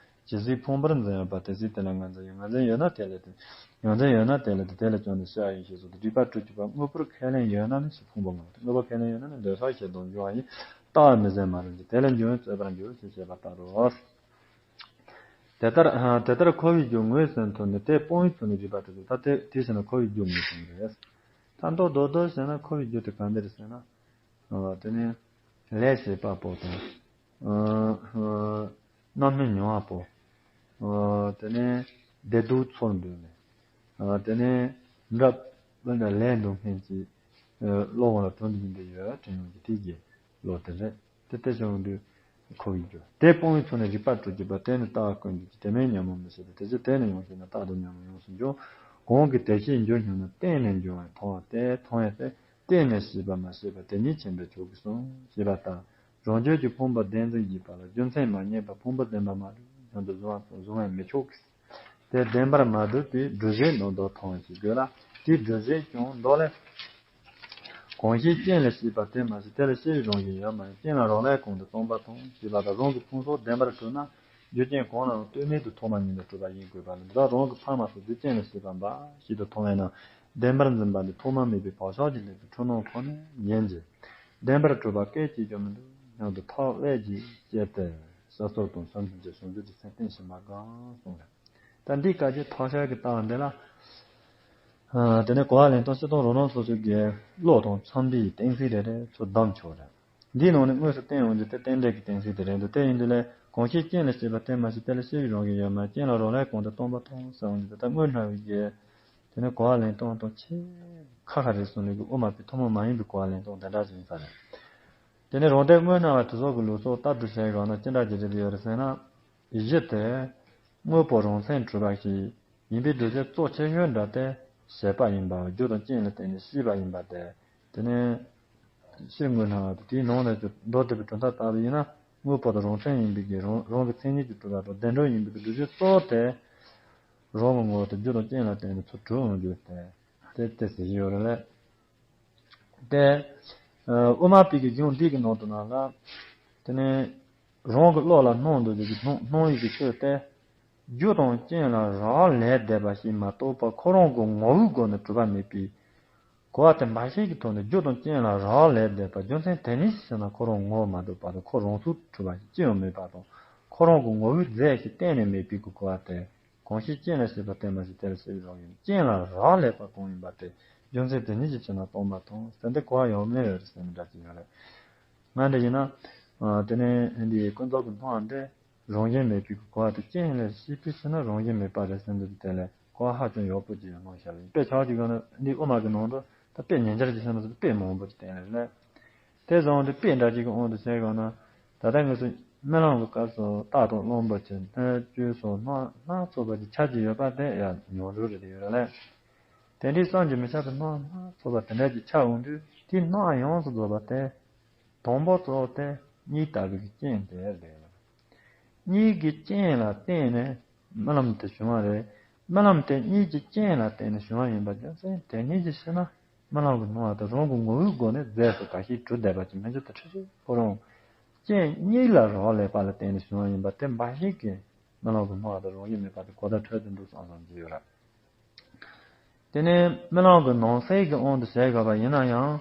ཇི་སྲིད་ཕུང་པོར་འཛིན་ཡོད་པ་དེ་སྲིད་དེ་ལ་ངར་འཛིན་ཡོད། ངར་འཛིན་ཡོད་ན་དེ་ལས་དེ། ངར་འཛིན་ཡོད་ན་དེ་ལས་དེ། དེ་ལས་བྱུང་ནས་སྲེད་པ་ཡེ་ཤེས་སོགས་དང་སྒྲིབ་པ་དྲུག་གཅིག་པ་དངོས་པོར་ཁས་ལེན་ཡོད་ན་ནི་ཕྱིར་ཕུང་པོ་ལྔ་པོ་སྟེ། དངོས་པོར་ཁས་ལེན་ཡོད་ན་ནི་འདོད་ཆགས་ཞེ་སྡང་འབྱུང་བ་ཡིས། ལྟ་བ་མི་ཟད་མ་རུངས་ཀྱི་དེ་ལས་འབྱུང་བའི་རྩོད་པར་འགྱུར་ཞེས་བཤད་པ་ལྟར་རོ། དེ་ལྟར། ཨ། དེ་ལྟར་འཁོར་བའི་རྒྱུ་ངོས་ཟིན་ཐུབ་ནས་དེ་སྤོང་བའི་ཚུལ་ནི་རིགས་པ་དྲུག་ཏུ། ད་དེ་དེ་བྱས་ན་འཁོར་བའི་རྒྱུ་ངོས་ཟིན་རེད། ད་མདོར་མདོར་མདོར་བྱས་ན་འཁོར་བའི་རྒྱུ་དེ་ག་འདི་རེད་ཟེར་ན། ཨ། དེ་ནི་ལས་བྱེད་པ་པོ་དང་། ཨ། ཨ། རྣམ་སྨིན་མྱོང་བ་པོ། ཨ། དེ་ནས་བདེ་སྡུག་ཚོར་འདོད་མེད། ཨ། དེ་ནས་འདྲ། ལ་ལས་འདུག་སྨན་གྱི་བློ་ལ་གྲོལ་འདུག་འདི་ཡོད་དྲན་ཡོང་གི་དེ་གི་བློ་དེ་རེད། དེ་ལྟ་བྱུང་དུས་འཁོར་བའི་རྒྱུ་དེ་སྤོང་བའི་ཚུལ་ནི་རིག་པ་སྤྲོས་བཅས་པ་དེ་ནི་ལྟ་བ་ཀུན་གྱི་དེ་མེད་ཉོན་མོངས་མི་ཤེས་པ་དེ་ཕྱིར་དེ་ནི་ཡོངས་ཤེས་ན་རྟག་ཏུ་ཉོན་མོངས་ཡོངས་སུ་འཇོམས། གང་གི་དེ་ཤེས་འགྱུར་སྙམ་ན་བརྟེན་ནས་འབྱུང་བའི་མཐོང་བ་དེ་མཐོང་བས་ཏེ། བརྟེན་ནས་ཤེས་པ་མ་ཤེས་པ་དེ་ཉིད་ཆེན་པོའི་མཆོག་གི་གསུང་ཞེས་པ་ལྟར། རང་རྒྱུད་ཀྱི་ཕུང་པོ་བདེན་འཛིན་བགྱིས་པ་ལ་རྒྱུ་མཚན་མ་རྙེད་པར་ཕུང་པོ་བདེན་པར་མ་གྲུབ་སྙམ་དུ་བཟུང་བ་བཟུང་བས་མི་ཆོག་གི། དེ་བདེན་པར་མ་གྲུབ་པའི་སྒྲུབ་བྱེད་རྣམས་དག་མཐོང་བ་ཞིག་དགོས་ལ། དེའི་སྒྲུབ་བྱེད་ཀྱང་མདོ་ལས། གང་ཞིག་རྐྱེན་ལས་སྐྱེས་པ་དེ་མ་ཤེས་དེ་ལ་སྐྱེ་བའི་རང་བཞིན་ཡོད་མ་ཡིན། རྐྱེན་ལ་རག་ལས་གང་དུ་སྟོང་པར་མཐོང་ཞེས་པ་དང་། རང་གི་ཕུང་སོགས་བདེན་པར་གྲུབ་ན་རྒྱུ་རྐྱེན་གང་ལའང་ལྟོས་མེད་དུ་ཐོག་མ་ཉིད་ནས་གྲུབ་པ་ཡིན་དགོས་པ་ལས། བདག་རང་གི་ཕ་མ་སོགས་རྒྱུ་རྐྱེན་ལས་སྐྱེས་པ་འབའ་ཞིག་ཏུ་མཐོང་བས་ན། བདེན་པར་འཛིན་པ་འདི་ཐོག་མ་མེད་པའི་བག་ཆགས་ཀྱིས་བསླད་པའི་འཁྲུལ་སྣང་ཁོ་ནས་ཡིན་གྱི། བདེན་པར་གྲུབ་པ་སྐད་ཅིག་ཀྱང་མི་འདུག་སྙམ་དུ་ཐག་བས་ཀྱིས་བཅད་དེ། ས་སོར་དང་ས་མཐུན་གྱི་བྱང་ཆུབ་ཀྱི་སེམས་བརྟན་ཞིང་མ་བསྒང་གསུངས་ལ། ད་འདི་སྐད་ཅིག་ཐག་ཆོད་ཀྱི་རྟགས་འདི་ལ། ཨ་དེ་ནས་གོ་བ་ལེན་སྟངས་སྤྱིར་བཏང་རང་རང་སོ་སོའི་གི་བློ་དང་འཚམ་པའི་གཏན་ཚིགས་རེ་རེ་ཚུར་བདམས་ཆོག་རེད། འདིའི་ནང་ནས་དངོས་སུ་བསྟན་ཡོང་རྒྱུ་དེ་རྟེན་འབྲེལ་གྱི་གཏན་ཚིགས་དེ་རེད་འདུག་དེ་ཡིན་དུས་ལས་གང་ཞིག་རྐྱེན་ལས་སྐྱེས་པ་དེ་མ་ཤེས་དེ་ལ་སྐྱེ་བའི་རང་བཞིན་ཡོད་མ་རྐྱེན་ལ་རག་ལས་གང་དུ་སྟོང་པར་མཐོང་ཟེར་འོང་རྒྱུ་དེ་ད་དངོས་སྣང་བའི་གི། དེ་ནས་གོ་བ་ལེན་སྟངས་དང་ཆེས་ཁ་ཁ་རེད་གསུངས་ནས་གི་དབུ་མ་པའི་ཐུན་མོང་མ་ཡིན་པའི་གོ་བ་ལེན་སྟངས་དེ་འདྲ་ཞིག་ཡིན་ས་རེད། དེ་ནས་རང་སྡེ་དངོས་སྣང་བ་དྲི་ཚོགས་ཀྱི་ལུགས་སོགས་ལྟ་གྲུབ་བྱས་ཡོང་ན་ཅི་འདྲ་ཅིག་རེད་ཡོད་རེད་ཟེར་ན། གཞི་དེ་དངོས་པོ་རང་མཚན་གྲུབ་པ་ཞིག་ཡིན་པའི་སྒྲུབ་བྱེད་གཙོ་ཆེ་ཤོས་འདྲ་སྟེ་བྱེད་པ་ཡིན་པ་རྒྱུ་དང་རྐྱེན་ལ་བརྟེན་ནས་སྐྱེས་པ་ཡིན་པ་སྟེ། དེ་ནས་སྤྱིར་དངོས་སྣང་བ་དེ་དེའི་ནང་ནས་ཀྱང་མདོ་སྡེ་པའི་གྲུབ་མཐའ་ལྟ་བུ་ཡིན་ན་དངོས་པོ་དང་རང་མཚན་ཡིན་པའི་གི་རང་རང་གི་མཚན་ཉིད་ཀྱིས་གྲུབ་པ་དང་བདེན་གྲུབ་ཡིན་པའི་གི་སྒྲུབ་བྱེད་གཙོ་བོ་དེ་རང་གི་ངོ་བོ་དེ་རྒྱུ་དང་རྐྱེན་ལ་བརྟེན་ནས་ཚུར་གྲུབ་འོང་རྒྱུ་སྟེ་དེ་དེ་ཟེར་གྱི་ཡོད་རེད་ལས། དེ། ཨ་དབུ་མ་པའི་གི་གཞུང་འདི་གི་ནང་དུ་ན་ལ། དེ་ནས་རང་གི་བློ་ལ་སྣང་འདུག་ཅིག་གི་སྣང་སྣང་ཡིག་གི་ཆོས་དེ། རྒྱུ་དང་རྐྱེན་ལ་རག་ལས་བསྡད་པ་ཞིག་མ་གཏོགས་པ་ཁོ་རང་གི་ངོ་བོའི་སྒོ་ནས་གྲུབ་པ་མེད་པའི་གོ་བ་དེ་འབའ་ཞིག་གི་ཐོག་ནས་རྒྱུ་དང་རྐྱེན་ལ་རག་ལས་བསྡད་པ་རྒྱུ་མཚན་དེ་ཉིད་ཞིག་ཟེར་ན་ཁོ་རང་ངོ་བོ་མ་གཏོགས་པ་དང་ཁོ་རང་ཚུགས་གྲུབ་པ་ཞིག་ཅི་ཡང་མེད་པ་དང་ཁོ་རང་གི་ངོ་བོའི་རྫས་ཞིག་གཏན་ནས་མེད་པའི་གི་གོ་བ་དེ། གང་ཞིག་རྐྱེན་ལས་སྐྱེས་པ་དེ་མ་ཤེས་དེ་ལ་སྐྱེ་བའི་རང་བཞིན། རྐྱེན་ལ་རག་ལས་པ་གང་ཡིན་པ་དེ་རྒྱུ་མཚན་དེ་ཉིད་ཀྱིས་ཕྱིར་ན་སྟོང་པར་མཐོང་ཟེར་འདི་གོ་བ་ཡོད་མེད་རེད་ཟེར་ནས་འདྲ་ཅིག་ཡོད་རེད། ང་འདྲ་ཡིན་ན། ཨ་དེ་ནས་འདི་ཀུན་རྫོབ་ཀྱི་སྣང་བ་འདི་རང་བཞིན་མེད་པའི་གོ་བ་དེ་རྐྱེན་ལས་སྐྱེས་པའི་ཕྱིར་ན་རང་བཞིན་མེད་པ་རེད་ཟེར་འདི་དེ་ལས་གོ་བ་ཧ་ཅང་ཡག་པོ་ཅིག་ཡོད་སྣང་ཤར་ལ་ཡིན་དཔེ་ཆ་ཅིག་ཡོད་ན་འདི་དབུ་མ་གི་ནང་དུ་ད་དཔེ་ཉན་འཆར་གྱི་སེམས་ལ་དཔེ་མང་པོ་ཅིག་བསྟན་རེད་ལས། དེ་བཟུང་སྟེ་དཔེ་འདྲ་གཅིག་གི་དབང་དུ་བྱས་ཡོང་ན། ད་ལྟ་ངེད་ཚོ་རྨི་ལམ་གྱི་སྐབས་སུ་རྟག་ཏུ་གླང་པོ་ཆེ་སྣ་བཅུ་སོགས་སྣ་སྣ་ཚོགས་པ་ཅིག་ཆགས་ཀྱི་ཡོད་པ་དེ་ཡང་མྱོང་གྲོལ་རེད་ཡོད་རེད་ལས། དེ་འདྲའི་བསམ་གྱིས་མི་ཁྱབ་པའི་སྣ་སྣ་ཚོགས་པ་དེ་འདྲ་ཅིག་ཆགས་འོང་དུས་དེའི་སྣ་ཡོངས་སུ་རྫོགས་པ་དེ། དང་པོ་གཙོ་བོ་དེ་གཉིད་ལྟ་བུའི་རྐྱེན་དེ་རེད། གཉིད་ཀྱི་རྐྱེན་ལ་བརྟེན་ནས་རྨི་ལམ་དེ་བྱུང་བ་རེད། རྨི་ལམ་དེ་གཉིད་ཀྱི་རྐྱེན་ལ་བརྟེན་ནས་བྱུང་བ་ཡིན་པ་རྒྱུ་མཚན་དེ་ཉིད་ཀྱིས་ཕྱིར་ན་རྨི་ལམ་གྱི་སྣང་བ་དེ་རང་གི་ངོ་བོའི་སྒོ་ནས་རྫས་སུ་འགའ་ཞིག་གྲུབ་བསྡད་པ་ཅིག་མིན་གྱི་དེ་ཁྲི་ཁྲི་ཁོ་རང་རྐྱེན་གཉིད་ལ་རག་ལས་པ་ལ་བརྟེན་ནས་བྱུང་བ་ཡིན་པ་དེ་འབའ་ཞིག་གིས་རྨི་ལམ་གྱི་སྣང་བ་དེ་རང་བཞིན་མེད་པ་དེ་གོ་བརྡ་འཕྲོད་དེ་འདུག་བསམ་བསམ་གྱི་ཡོད་ར། དེ་ནས་རྨི་ལམ་གྱི་ནང་གསེས་ཀྱི་དབང་དུ་བྱས་དགོས་པ་ཡིན་ན་ཡང་།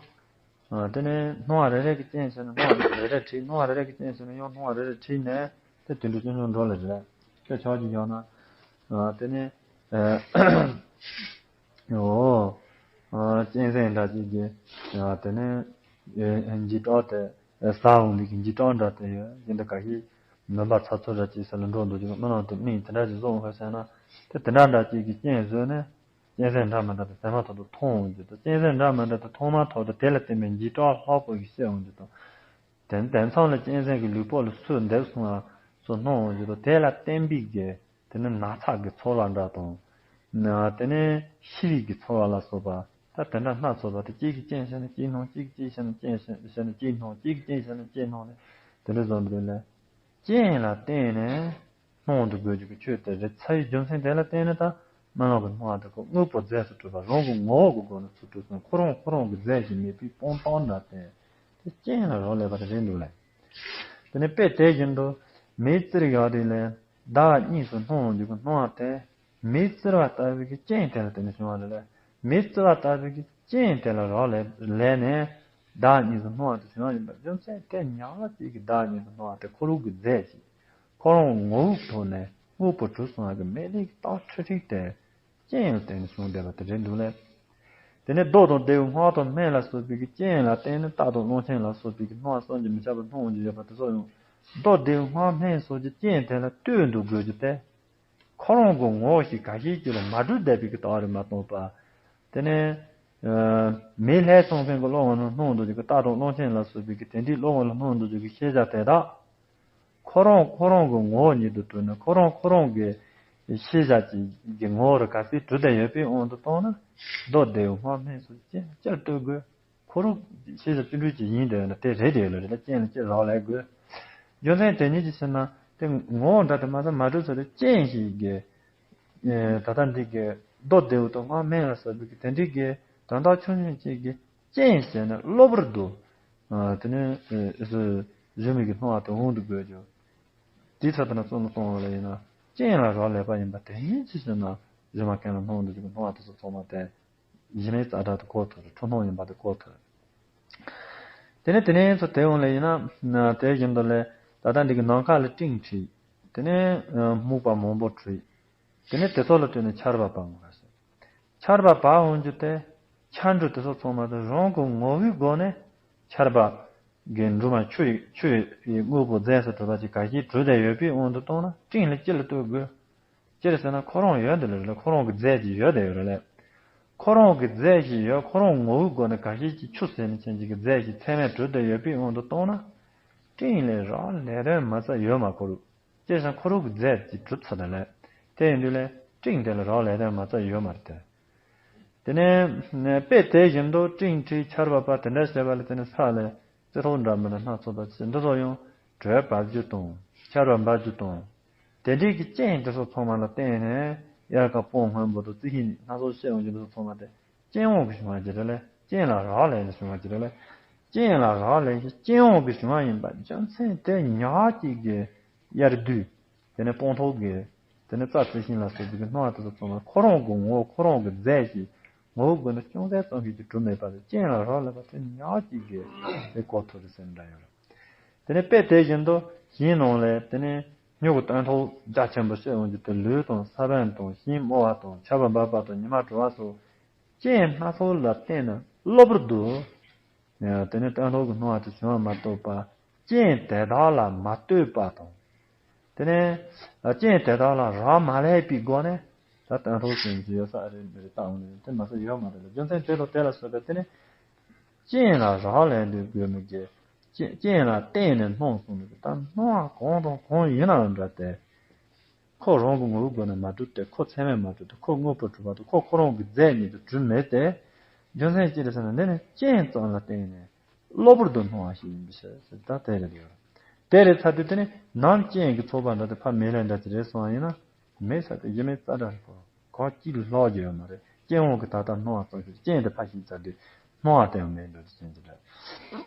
ཨ་དེ་ནས་སྣང་བ་རེ་རེ་གི་རྐྱེན་བྱས་ནས་སྣང་བ་རེ་རེ་འཁྲིད། སྣང་བ་རེ་རེ་གི་རྐྱེན་བྱས་ནས་ཡང་སྣང་བ་རེ་རེ་འཁྲིད་ནས་དེ་དུད་འགྲོ་ཆུང་ཆུང་འགྲོ་ལ་རེད། དེ་ཆོག་ཅིག་ཡོང་ན། ཨ་དེ་ནས་ཨ་འོ་ཨ་གཅན་གཟན་འདྲ་ཅིག་གི་ཨ་དེ་ནས་ཨ་འཇིགས་སྐྲག་དེ་ཟ་འོང་དུས་ཀྱི་འཇིགས་སྐྲག་འདྲ་དེ་ཡོད་ཡིན་ད་ག་ཞིག་མུན་པ་ཚ་ཚོད་འདྲ་ཅིག་ས་ལ་འགྲོ་འདུག་ཅིག་རྨི་ལམ་དུ་རྨིས་དེ་འདྲ་ཅིག་བཟོ་འོང་ཁ་བྱས་ན་དེ་དེ་འདྲ་འདྲ་ཅིག་གི་རྐྱེན་བཟོས་ནས། གཅན་གཟན་འདྲ་མི་འདྲ་དང་ཟས་མ་ཐོག་ཏུ་མཐོང་འོང་རྒྱུ་དང་། གཅན་གཟན་འདྲ་མི་འདྲ་དང་མཐོང་མ་ཐག་ཏུ་དེ་ལ་བརྟེན་པའི་འཇིགས་སྐྲག་ལྷག་པོ་ཞིག་སྐྱེ་འོང་རྒྱུ་དང་། དེ་ནི་དེ་མཚམས་ལ་གཅན་གཟན་གྱི་ལུས་པོ་ལ་སོས་འདེབས་སོང་བ་སོགས་སྣང་འོང་རྒྱུ་དང་། དེ་ལ་བརྟེན་པའི་གི་དེ་ནི་ན་ཚ་གི་ཚོར་བ་འདྲ་དང་། ན་དེ་ནི་ཤི་བའི་གི་ཚོར་བ་ལ་སོགས་པ་ད་དེ་འདྲ་སྣ་ཚོགས་པ་དེ་གཅིག་གིས་གཅིག་བྱས་ན་གཅིག་སྣང་། གཅིག་གིས་གཅིག་བྱས་ན་གཅིག་བྱས་ན་གཅིག་སྣང་། གཅིག་གིས་གཅིག་བྱས་ན་གཅིག་སྣང་ནས་དེ་འདྲ་བཟོ་འདུག་ལ། རྐྱེན་ལ་བརྟེན་ནས་སྣང་དུ་དགོས་རྒྱུ་གི་ཆོས་དེ་རེད། ཚ་བའི་རྒྱུ་མཚན་དེ་ལ་བརྟེན་ནས་ད་རྨི་ལམ་གྱི་སྣང་བ་དེ་ཁོ་དངོས་པོ་རྫས་སུ་གྲུབ་པ་རང་གི་ངོ་བོ་གི་སྒོ་ནས་ཚུར་གྲུབ་སོང་། ཁོ་རང་ཁོ་རང་གི་རྫས་ཤིག་མེད་པའི་སྤངས་བཏང་འདྲ་དེ་དེ་རྐྱེན་ལ་རག་ལས་པ་དེ་རེད་འདུག་ལ། དེ་ནས་དཔེ་དེ་བཞིན་དུ་མེ་བཙིར་ཡག་དུས་ལས་ཟླ་བ་གཉིས་སུ་སྣང་འོང་རྒྱུ་གི་སྣང་བ་དེ། མེ་བཙིར་བ་ལྟ་བུའི་གི་རྐྱེན་དེ་ལ་བརྟེན་ནས་བྱུང་བ་རེད་ལ། མེ་བཙིར་བ་ལྟ་བུའི་གི་རྐྱེན་དེ་ལ་རག་ལས་ལས་ནས་བདག་གཉིས་སུ་སྣང་བ་དེ་བྱུང་བ་ཡིན་པ་རྒྱུ་མཚན་དེ་ཉག་གཅིག་གི་བདག་གཉིས་སུ་སྣང་བ་དེ་ཁོ་རང་གི་རྫས་ཤིག་ཁོ་རང་ངོ་བོའི་ཐོག་ནས་དངོས་པོ་གྲུབ་སོང་བ་གི་མེད་ལས་ཀྱི་རྟགས་ཁྲིག་ཁྲིག་དེ་རྐྱེན་ལ་བརྟེན་ནས་བྱུང་བསྡད་པ་དེ་རེད་འདུག་ལས། དེ་ནས་རྡོ་དང་རྡེའུ་སྔགས་དང་སྨན་ལ་སོགས་པའི་གི་རྐྱེན་ལ་བརྟེན་ནས་རྟ་དང་གླང་ཆེན་ལ་སོགས་པའི་གི་སྣང་བ་བསམ་གྱིས་མི་ཁྱབ་པ་སྣང་འོང་རྒྱུ་ཡོད་པ་དེ་སོགས་ཡང་རྡོ་རྡེའུ་སྔགས་སྨན་སོགས་ཀྱི་རྐྱེན་དེ་ལ་ལྟོས་འདུག་དགོས་རྒྱུ་དེ། ཁོ་རང་གི་ངོ་བོ་ཞིག་ག་ཤེད་ཅིག་ལ་མ་གྲུབ་བསྡད་པའི་གི་རྟགས་རེད་མ་གཏོགས་པ། དེ་ནས་ མེ་ལྷའི་ཚོང་མཁན་གྱི་བློ་ངོ་ན་སྣང་དུ་འཇུག་གི་རྟ་དང་གླང་ཆེན་ལ་སོགས་པའི་གི་དེ་འདྲའི་བློ་ངོ་ལ་སྣང་དུ་འཇུག་གི་ཤེས་བྱ་དེ་དག་ཁོ་རང་ཁོ་རང་གི་ངོ་བོ་ཉིད་དུ་གྲུབ་ནས་ཁོ་རང་ཁོ་རང་གི་ཤེས་བྱ་གི་ངོ་བོ་རུ་ག་ཚོད་གྲུབ་བསྡད་ཡོད་པའི་དབང་དུ་བཏང་ན། མདོ་སྡེ་པའི་སྔགས་སྨན་སོགས་ཅི་ལ་ཅི་ལྟོས་དགོས། ཁོ་རང་ཤེས་བྱ་བཅུ་འགྲོས་ཀྱི་ཡིན་དེ་ན་དེ་རེད་དེ་ལ་རེད་ལ་རྐྱེན་ལ་ཅི་རག་ལས་དགོས། རྒྱུ་མཚན་དེ་ཉིད་ཀྱི་ཕྱིར་ན་དེ་ངོ་བོ་འདྲ་དེ་མ་ཚད་མ་གྲུབ་ཚོད་དེ་རྐྱེན་ཞིག་གི་ད་ལྟ་འདི་གི་མདོ་སྡེ་པའི་དང་སྔགས་སྨན་ལ་སོགས་པའི་གི་དེ་འདྲའི་གི་དོན་དག་ཆུང་ཆུང་ཅིག་གི་རྐྱེན་ཟེར་ནས་གློ་བུར་དུ། དེ་ནས་གཞོམ་པའི་གི་སྣང་བ་དེ་འོང་དུ་དགོས་ཀྱང་། དེའི་ཚབ་ཏུ་ན་བསམ་བློ་གཏོང་བ་ལ་ཡིན་ན་རྐྱེན་ལ་རག་ལས་པ་ཡིན་པ་དེ་ཉིད་ཀྱི་ཕྱིར་ན་གཞི་མ་རྐྱེན་ལ་སྣང་དུ་འཇུག་པའི་སྣང་བ་དེ་ཚོ་ཚང་མ་དེ་གཞི་མེད་རྩ་བྲལ་དུ་གོ་ཐུབ་རེད། འཁྲུལ་སྣང་ཡིན་པ་དེ་གོ་ཐུབ་རེད། དེ་ནས་དེ་ནས་ཚོ་དེ་འོང་ལ་ཡིན་ན་དེ་བཞིན་དུ་ལས་ད་ལྟ་འདི་གི་ནམ་མཁའ་ལ་སྤྲིན་འཁྲིགས། དེ་ནས་སྨུག་པ་མང་པོ་འཁྲིགས། དེ་ནས་དེ་ཚོ་ལ་ལྟོས་ནས་ཆར་པ་བབས་འོང་བ་ཟེར། ཆར་པ་བབས་འོང་རྒྱུ་དེ་ཆར་འབྲུ་དེ་ཚོ་ཚང་མ་དེ་རང་གི་ངོ་བོའི་སྒོ་ནས་ཆར་པ་གི་འབྲུ་མ་ཆུ་ཡི་ཆུ་ཡི་དངོས་པོ་རྫས་སུ་གྲུབ་པ་ཅིག་ག་ཞིག་གྲུབ་བསྡད་ཡོད་པའི་དབང་དུ་བཏང་ན་སྤྲིན་ལ་ཅི་ལ་ལྟོས་དགོས། ཅི་རེད་ཟེར་ན་ཁོ་རང་ཡོད་འདི་ལ་རེད་ལ་ཁོ་རང་གི་རྫས་ཅིག་ཡོད་བསྡད་ཡོད་རེད་ལ། ཁོ་རང་གི་རྫས་ཅིག་ཡོད་ཁོ་རང་ངོ་བོའི་སྒོ་ནས་ག་ཞིག་ཅིག་ཆུ་ཟེར་ནས་ཅན་ཅིག་གི་རྫས་ཅིག་ཚད་མས་གྲུབ་བསྡད་ཡོད་པའི་དབང་དུ་བཏང་ན་སྤྲིན་ལས་རག་ལས་དོན་མ་རྩ་ཡོད་མ་ཁོ་རུ། ཅེས་སང་ཁོ་རང་གི་རྫས་ཀྱི་གྲུབ་ཚར་ལ་ལས། དེ་ཡིན་དུས་ལས་སྤྲིན་དེ་ལ་རག་ལས་དོན་མ་རྩ་ཡོད་མ་རེད་དེ། དེ་ནས་དཔེ་དེ་བཞིན་དུ་སྤྲིན་འཁྲིགས་ཆར་པ་བབས་དེ་འདྲ་བྱས་པ་ལས་དེ་ནས་ས་ལས་རྩི་ཐོག་འདྲ་མིན་ན་སྣ་ཚོགས་པ་ཅི་འདི་ཚོ་ཡང་དྲོད་འབབ་རྒྱུ་དང་ཆར་པ་འབབ་རྒྱུ་དང་། དེ་འདྲའི་གི་རྐྱེན་དེ་ཚོ་ཚང་མ་ལ་བརྟེན་ནས་དབྱར་ཁ་སྤང་སྔོན་པོ་དང་རྩི་ཤིང་སྣ་ཚོགས་བཤད་འོང་རྒྱུ་འདི་ཚོ་ཚང་མ་དེ། རྐྱེན་དབང་གིས་བྱུང་བ་ཅིག་རེད་ལ། རྐྱེན་ལ་རག་ལས་ནས་བྱུང་བ་ཅིག་རེད་ལ། རྐྱེན་ལ་རག་ལས་ཀྱི་རྐྱེན་དབང་གིས་བྱུང་བ་ཡིན་པ་རྒྱུ་མཚན་དེ་ཉག་གཅིག་གི་དབྱར་དུས། དེ་ནས་སྤང་ཐོག་གི། དེ་ནས་རྩྭ་རྩི་ཤིང་ལ་སོགས་པའི་སྣང་བ་དེ་ཚོ་ཚང་མ་ཁོ་རང་གི་ངོ་བོ་ཁོ་རང་གི་རྫས་ཀྱི་ངོ་བོ་ཀུན་ཏུ་ཅུང་ཟད་ཙམ་ཞིག་ཀྱང་གྲུབ་མེད་པ་ལས་རྐྱེན་ལ་རག་ལས་པ་དེ་ཉག་གཅིག་གི་དེ་གོ་ཐུབ་རེད་ཟེར་འདྲ་ཡོད་རེད། དེ་ནས་དཔེ་དེ་བཞིན་དུ་ཞིང་ནང་ལས་དེ་ནས་སྨྱུ་གུ་སྟོན་ཐོག་རྒྱ་ཆེན་པོ་བཤད་འོང་རྒྱུ་དེ་ལུད་དང་ས་བོན་དང་ཤིང་རྨོ་བ་དང་ཆར་པ་འབབ་པ་དང་ཉི་མ་དྲོ་བ་སོགས་རྐྱེན་སྣ་ཚོགས་ལ་བརྟེན་ནས་གློ་བུར་དུ། དེ་ནས་སྟོན་ཐོག་གི་སྣང་བ་དེ་བྱུང་བ་མ་གཏོགས་པ་རྐྱེན་དེ་དག་ལ་མ་ལྟོས་པ་དང་། དེ་ནས་རྐྱེན་དེ་དག་ལ་རག་མ་ལས་པའི་སྒོ་ནས་ད་སྟོན་ཐོག་ཟེར་རྒྱུ་ཡོད་ས་རེད་མི་རེད་ལྟ་འོང་ནས་དེ་མ་ཟད་ཡོད་མ་རེད་ལ། རྒྱུ་མཚན་དེ་དང་དེ་ལ་སོགས་པའི་དེ་ནས། རྐྱེན་ལ་རག་ལས་དུས་དགོས་མི་དགོས། རྐྱེན་རྐྱེན་ལ་བརྟེན་ནས་སྣང་གསུངས་ནས་ད་སྣང་བ་གང་དང་གང་ཡིན་ནའང་འདྲ་སྟེ། ཁོ་རང་གི་ངོ་བོའི་སྒོ་ནས་མ་གྲུབ་སྟེ་ཁོ་ཚད་མས་མ་གྲུབ་སྟེ་ཁོ་དངོས་པོར་གྲུབ་པ་དང་ཁོ་ཁོ་རང་གི་རྫས་ཉིད་དུ་གྲུབ་མེད་དེ། རྒྱུ་མཚན་ཅི་རེད་ཟེར་ན་འདི་ནི་རྐྱེན་ཙམ་ལ་བརྟེན་ནས་གློ་བུར་དུ་སྣང་བ་ཞིག་ཡིན་པའི་ཕྱིར་ཟེར་ད་དེ་རེད་ཡོད། དེ་རེད་ཚར་དུས་དེ་ནི་ནམ་རྐྱེན་གྱི་ཚོགས་པ་འདྲ་དེ་ཕ་མེ་ལས་འདྲ་ཅི་རེད་སོང་བ་ཡིན་ན། མེད་ས་དེ་གཞི་མེད་རྩ་བྲལ་གོ། གང་གཅིག་ལ་ལྷག་རྒྱུ་ཡོད་མ་རེད། རྐྱེན་དབང་གིས་ད་ལྟ་སྣང་བ་ཙམ་ཞིག་རྐྱེན་དེ་ཕར་ཞིག་ཚར་དུས་སྣང་བ་དེ་ཡང་མེད་འགྲོ་དུས་ཅན་གྱི་རེད།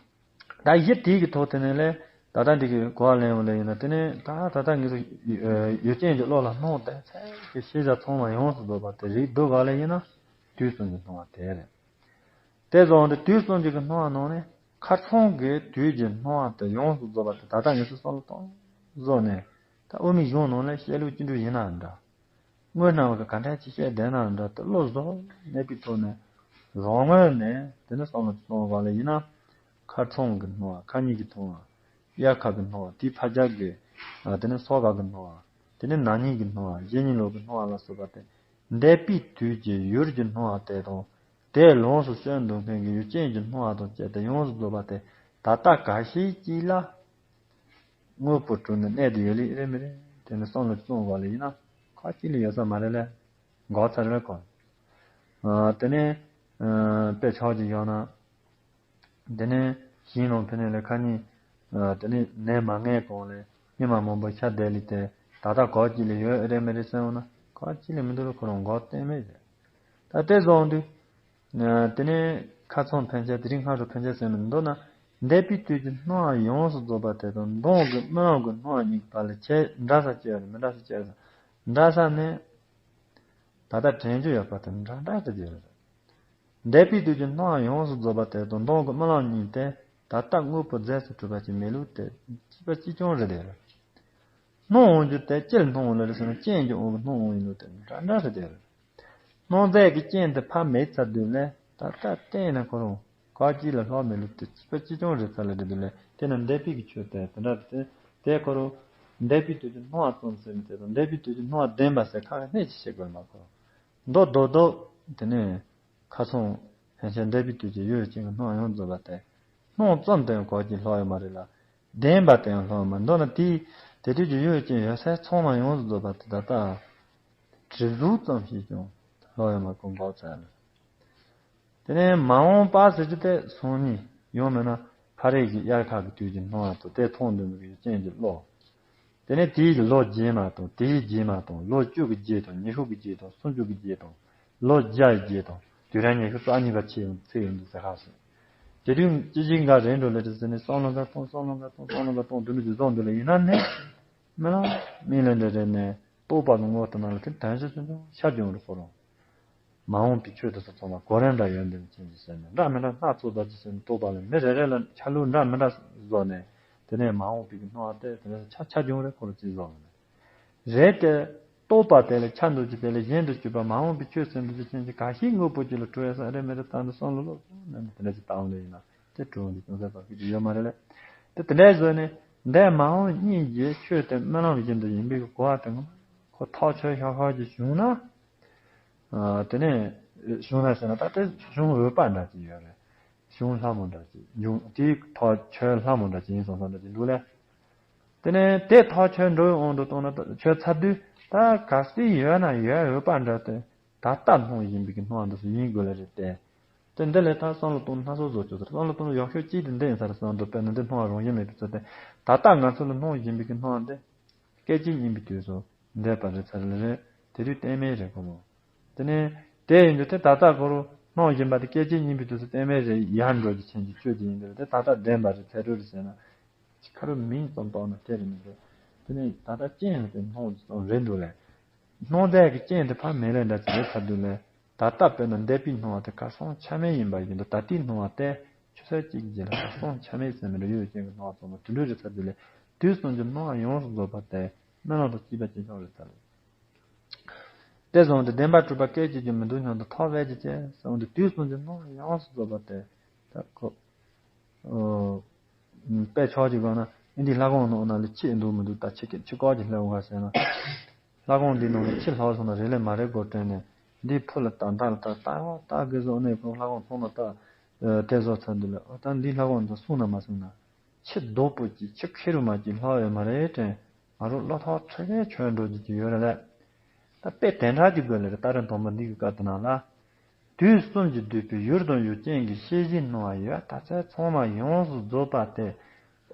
ད་གཞི་དེ་གི་ཐོག་དེ་ནས་ལས་ད་ལྟ་འདི་གི་གོ་བ་ལེན་འོང་ལས་ཡིན་ན་དེ་ནས་ད་ད་ལྟ་ངེད་ཚོ་ཡུལ་ཅན་གྱི་བློ་ལ་སྣང་དེ་ཚད་ཀྱི་ཤེས་བྱ་ཚང་མ་ཡོངས་སུ་རྫོགས་པ་དེ་རིག་སྡུད་ག་ལས་ཡིན་ན་དུས་གསུམ་གྱི་སྣང་བ་དེ་རེད། དེ་ཙམ་དུ་དུས་གསུམ་གྱི་སྣང་བ་ནང་ནས་ཁ་ཚང་གི་དུས་ཀྱི་སྣང་བ་དེ་ཡོངས་སུ་རྫོགས་པ་དེ་ད་ལྟ་ངེད་ཚོ་བསམ་བློ་གཏོང་བཟོ་ནས་ད་དབུ་མའི་གཞུང་ནང་ལ་བཤད་ལུགས་ཅི་འདྲ་ཡིན་ནའང་འདྲ། དངོས་སྣང་བ་གི་ག་འདྲ་ཅིག་བཤད་བསྡད་ནའང་འདྲ་དེ་བློ་བཟོ་གནས་པའི་ཐོག་ནས་རང་ངོས་ནས་དེ་ནི་བསམ་བློ་གཏོང་བ་ལ་ཡིན་ན་ཁ་ཚང་གི་སྣང་བ་ཁ་ཉིན་གྱི་སྣང་བ་དབྱར་ཁ་གི་སྣང་བ་དེའི་ཕར་རྒྱག་གི་དེ་ནི་སོ་ཁ་གི་སྣང་བ་དེ་ནི་ན་ནིང་གི་སྣང་བ་གཞེས་ནིང་ལོ་གི་སྣང་བ་ལ་སོགས་པ་དེ་འདས་པའི་དུས་ཀྱི་ཡུལ་གྱི་སྣང་བ་དེ་དང་། དེ་ལོངས་སུ་སྤྱོད་འདོད་མཁན་གྱི་ཡུལ་ཅན་གྱི་སྣང་བ་དང་བཅས་ཏེ་ཡོངས་སུ་རྫོགས་པ་དེ་ད་ལྟ་ག་ཤེད་ཅིག་ལ་དངོས་པོར་གྲུབ་ནས་གནས་དེ་ཡོད་ལེ་རེད་མི་རེད་དེ་ནི་བསམ་བློ་བཏང་བ་ལ་ཡིན་ན་ཁ་ཅིག་ལ་ཡོད་ས་མ་རེད་ལེ། འགོག་ཚར་རེད་གོ། དེ་ནས་དཔེ་ཆ་ཅིག་ཡོད་ན། དེ་ནས་ཞིང་ནང་ཕན་ནས་ལས་ཁ་ཉིན། དེ་ནས་ནད་མ་ངན་གོང་ལས་སྙེ་མ་མང་པོ་ཤ་བསྡད་ལི་དེ་ད་ལྟ་གོ་ཅི་ལས་ཡོད་རེད་མི་རེད་སེམས་ན་གོ་ཅི་ལས་མི་འདུག་ལ་ཁོ་རང་འགོག་བསྟན་མེད་རེད། ད་དེ་བཟུང་དུས། དེ་ནས་ཁ་ཚང་ཕན་ཆད་དེ་རིང་སྔ་དྲོ་ཕན་ཆད་ཟེར་ནས་མི་འདུག་ན། འདས་པའི་དུས་ཀྱི་སྣང་བ་ཡོངས་སུ་རྫོགས་པ་དེ་དང་མདང་གི་རྨི་ལམ་གྱི་སྣང་བ་གཉིས་ཀྱི་བར་ལ་ཁྱད་འདྲ་ས་ཅི་ཡོད་རེད་མི་འདྲ་ས་ཅི་ཡོད་རེད། འདྲ་ས་ནི། ད་ལྟ་དྲན་རྒྱུ་ཡོད་པ་དང་འདྲ་འདྲ་དེ་ཡོད་རེད། འདས་པའི་དུས་ཀྱི་སྣང་བ་ཡོངས་སུ་རྫོགས་པ་དེ་དང་མདང་གི་རྨི་ལམ་གཉིས་དེ་ད་ལྟ་དངོས་པོ་རྫས་སུ་གྲུབ་པ་ཅིག་མེད་ལུགས་དེ་གཅིག་པ་གཅིག་རྐྱང་རེད་དེ། སྣང་འོང་རྒྱུ་དེ་ཅི་ལ་སྣང་འོང་ལ་རེད་ཟེར་ན་རྐྱེན་གྱི་དབང་གིས་སྣང་འོང་ཡིན་ལུགས་དེ་འདྲ་འདྲ་རེད་དེ། སྣང་མཛད་ཀྱི་རྐྱེན་དེ་ཕར་མེད་ཚར་དུས་ལས་ད་ལྟ་གཏན་ནས་ཁོ་རང་ག་གཅིག་ལ་ལྷག་མེད་ལུགས་དེ་གཅིག་པ་གཅིག་རྐྱང་རེད་ཚར་ལ་རེད་དུས་ལས་དེ་ན་འདས་པའི་གི་ཆོས་དེ་དེ་འདྲ་རེད་དེ་དེ་ཁོ་རང་འདས་པའི་དུས་ཀྱི་སྣང་བ་ཙམ་ཟེར་ནས་དེ་དང་འདས་པའི་དུས་ཀྱི་སྣང་བ་བདེན་པ་ཟེར་ཁ་ཁ་སྣེ་ཅིག་བྱེད་དགོས་མ་ཁོ་རང་མདོ་རྡོག་རྡོག་དེ་ནས། ཁ་ཚང་ ཕན་ཆད་འདས་པའི་དུས་ཀྱི་ཡུལ་ཅན་གྱི་སྣང་ཡོངས་རྫོགས་པ་སྟེ། སྣང་ཙམ་དུ་ཡང་གོ་ཅིག་ལྷག་ཡོད་མ་རེད་ལ། བདེན་པ་དུ་ཡང་ལྷག་ཡོད་མ་རེད། མདོར་ན་དེའི་དེ་དུས་ཀྱི་ཡུལ་ཅན་ཡོད་ཚད་ཚང་མ་ཡོངས་སུ་རྫོགས་པ་དེ་ད་ལྟ་དྲི་གཟུགས་ཙམ་ཞིག་ཀྱང་ལྷག་ཡོད་མ་ཁོ་འགོག་ཚར་ལ། དེ་ནས་མ་འོངས་པ་ཟེར་རྒྱུ་དེ་སང་ཉིན་ཡང་མིན་ན་ཕ་རེས་ཀྱི་དབྱར་ཁ་གི་དུས་ཀྱི་སྣང་བ་དང་དེ་མཐོང་འདོད་མི་གི་རྐྱེན་གྱིས་བློ། དེ་ནས་དེའི་ལོ་རྗེས་མ་དང་དེའི་རྗེས་མ་དང་ལོ་བཅུ་གི་རྗེས་དང་ཉི་ཤུ་གི་རྗེས་དང་སུམ་ཅུ་གི་རྗེས་དང་ལོ་བརྒྱ་ཡི་རྗེས་དང་དུས་རབས་ཉི་ཤུ་རྩ་གཉིས་པ་ཆེ་ཡང་ཚེ་ཡོང་འདུག་ཟེར་ཧ་སོང་། དེ་དུས་ཅི་ཞིག་འགའ་རེ་འགྲོ་ལེ་རེ་ཟེར་ནས་བསམ་བློ་འགའ་གཏོང་བསམ་བློ་འགའ་གཏོང་བསམ་བློ་འགའ་གཏོང་དུ་འདུག་ཅི་བཟང་འདུག་ལ་ཡིན་ན་ནི། མི་ལ་མི་ལ་འདྲ་རེ་ནས་རྟོགས་པ་གི་ངོ་དེ་ནང་ལ་དེ་དོན་ཞིག་ཆུང་ཆུང་ཤར་འགྱོང་རུ་ཁོ་རང་། མ་འོངས་པའི་ཆོས་དེ་ཚོ་ཚང་མ་གོ་རིམ་འདྲ་ཡོད་འདུག་ཅན་གྱི་ཟེར་ནས་འདྲ་མི་འདྲ་སྣ་ཚོགས་པ་ཅི་ཟེར་ནས་རྟོགས་པ་ལ་མི་རེ་རེ་ལ་ཆ་ལུགས་འདྲ་མི་འདྲ་བཟོ་ནས་དེ་ནས་མ་འོངས་པའི་གི་སྣང་བ་དེ་དེ་ནས་ཆ་ཆ་འགྱོང་རེ་ཁོ་རང་ཅི་བཟོ་ནས་རེད་དེ། རྟོགས་པ་དེ་ལ་ཆ་འདུག་ཅི་དེ་ལ་གཞན་དུ་གྱུར་པ་མ་འོངས་པའི་ཆོས་ཟེར་འདུག་ཅི་ཅན་གྱི་ག་ཤེད་དངོས་པོ་ཅིག་ལ་གྲུབ་ཡོད་ས་རེ་མི་རེ་ལྟ་འདུག་བསམ་བློ་ལོག་སོང་ནས་དེ་འདྲ་ཅིག་བཏང་ལེ་ཡིན་ན་དེ་གྲུབ་འདུག་ཅུང་ཟད་ཙམ་ཞིག་ཡོད་མ་རེད་ལེ། དེ་དེ་འདྲ་བཟོས་ནས་འདས་མ་འོངས་གཉིས་ཀྱི་ཆོས་དེ་རྨི་ལམ་བཞིན་དུ་ཡིན་པའི་གོ་བ་དེ་ངོ་མ་ཁོ་ཐག་ཆོད་ཤག་ཤག་ཅིག་བྱུང་ན། ཨ། དེ་ནས་བྱུང་ན་ཟེར་ན་ད་དེ་བྱུང་འོས་པ་འདྲ་ཅིག་ཡོད་རེད། བྱུང་སླ་མོ་འདྲ་ཅིག་འབྱུང་དེའི་ཐག་ཆོད་སླ་མོ་འདྲ་ཅིག་ཡིན་སོང་བསམ་འདྲ་ཅིག་འདུག་ལེ། དེ་ནས་དེ་ཐག་ཆོད་འགྲོ་བའི་དབང་དུ་བཏང་ན་ད་ཆོད་ཚར་དུས་ད་གལ་སྲིད་ཡོད་ན་ཡོད་འོས་པ་འདྲ་དེ་ད་ལྟ་སྣང་བཞིན་པའི་གི་སྣང་བ་འདི་ཚོ་ཡིན་དགོས་ལེ་རེད་དེ། དེ་འདི་ལས་ད་བསམ་བློ་གཏོང་སྣ་ཚོགས་བཟོ་ཆོག་ཟེར། བསམ་བློ་གཏོང་ཡག་ཤོས་གཅིག་དེ་འདི་ཡིན་ས་རེད་བསམ་འདུག་དཔེར་ན་འདི་སྣང་བ་རང་བཞིན་མེད་པའི་ཚུལ་དེ་ད་ལྟ་ང་ཚོ་ལ་སྣང་བཞིན་པའི་གི་སྣང་བ་འདི། སྐད་ཅིག་གཉིས་པའི་དུས་སུ་འདས་པ་རེད་ཚར་ལེ་རེད། དེ་དུས་གཏན་མེད་རེད་ཁོ་མོ། དེ་ནས་དེ་ཡིན་དུས་དེ་ད་ལྟ་ཁོ་རང་སྣང་བཞིན་པ་དེ་སྐད་ཅིག་གཉིས་པའི་དུས་སུ་གཏན་མེད་རེད་ཡར་འགྲོ་རྒྱུ་ཆེན་གྱི་ཆོས་ཅིག་ཡིན་དུས་དེ་ད་ལྟ་བདེན་པ་རེད་ཚར་རུ་རེད་ཟེར་ན། ཁ་རུ་མིང་ཙམ་བཏགས་ན་དེ་རེད་མི་འདུག་དེ་ནས་ད་ལྟ་རྐྱེན་དེ་སྣང་ཙམ་རེད་འདུག་ལེ། སྣང་མཛད་ཀྱི་རྐྱེན་དེ་ཕར་མེད་ལས་འདྲ་ཅིག་རེད་ཚར་འདུག་ལེ། ད་ལྟ་དཔེར་ན་འདས་པའི་སྣང་བ་དེ་ག་སོང་ཆ་མེད་ཡིན་པ་ཡིན་དུས་ད་ལྟའི་སྣང་བ་དེ་ཆུ་ཚོད་གཅིག་གི་རྗེས་ལ་ག་སོང་ཆ་མེད་ཟེར་མི་འདྲ་ཡོད་ཅན་གྱི་སྣང་བ་ཚང་མ་དུད་འགྲོའི་རེད་ཚར་འདུག་ལེ། དུས་གསུམ་གྱི་སྣང་བ་ཡོངས་སུ་རྫོགས་པ་དེ་རྨི་ལམ་དང་བཅས་པ་ཅན་ཅང་རེད་ཚར་ལེ། དེ་སོང་སྟེ་བདེན་པར་གྲུབ་པ་སྐད་ཅིག་ཀྱང་མི་འདུག་སྙམ་དུ་ཐག་པས་ཀྱིས་བཅད་ཟེར་འོང་དུས་དུས་གསུམ་གྱི་སྣང་བ་ཡོངས་སུ་རྫོགས་པ་དེ་ད་ཁོ། དཔེ་ཆོག་ཅིག་དགོས་ན་ཨེ་འདི་ལྷ་ཁང་ནང་ན་ལ་ཁྱི་འདུག་མི་འདུག་ད་ཁྱི་ཁྱི་ཁྱི་ཀོག་ཅིག་སླེབས་འོང་ག་ཟེར་ན། ལྷ་ཁང་འདི་ནང་ལ་ཁྱི་ལྷག་སོང་ན་རེ་ལས་མ་རེད་དགོས་དྲན་ནས་འདི་ཕུ་ལ་ལྟ་མདའ་ལ་ལྟ་ལྟ་བ་ལྟ་དགོས་སོང་ནས་ཁོང་ལྷ་ཁང་ཚང་མ་ལྟ། དེ་བཟོ་ཚར་འདི་ལ་ཨོ་ད་འདི་ལྷ་ཁང་འདི་སོང་ན་མ་སོང་ན། ཁྱི་རྡོག་པོ་ཅིག་ཁྱི་ཁེར་མ་ཅིག་ལྷག་ཡོད་མ་རེད་དྲན། ང་རང་བློ་ཐག་ཁྲ་ཁྲ་ཆོད་འགྲོ་རྒྱུ་ཅིག་ཡོད་རེད་ལས། ད་དཔེ་དེ་འདྲ་ཅིག་དགོས་ལེ་རེད་ད་རེས་དང་པོ་འདི་གི་སྐབས་དེ་ནང་ལ། དུས་གསུམ་གྱིས་བསྡུས་པའི་ཡུལ་དང་ཡུལ་ཅན་གྱི་ཤེས་བཞིན་སྣང་བ་ཡོད་ད་ཚད་ཚང་མ་ཡོངས་སུ་རྫོགས་པ་དེ།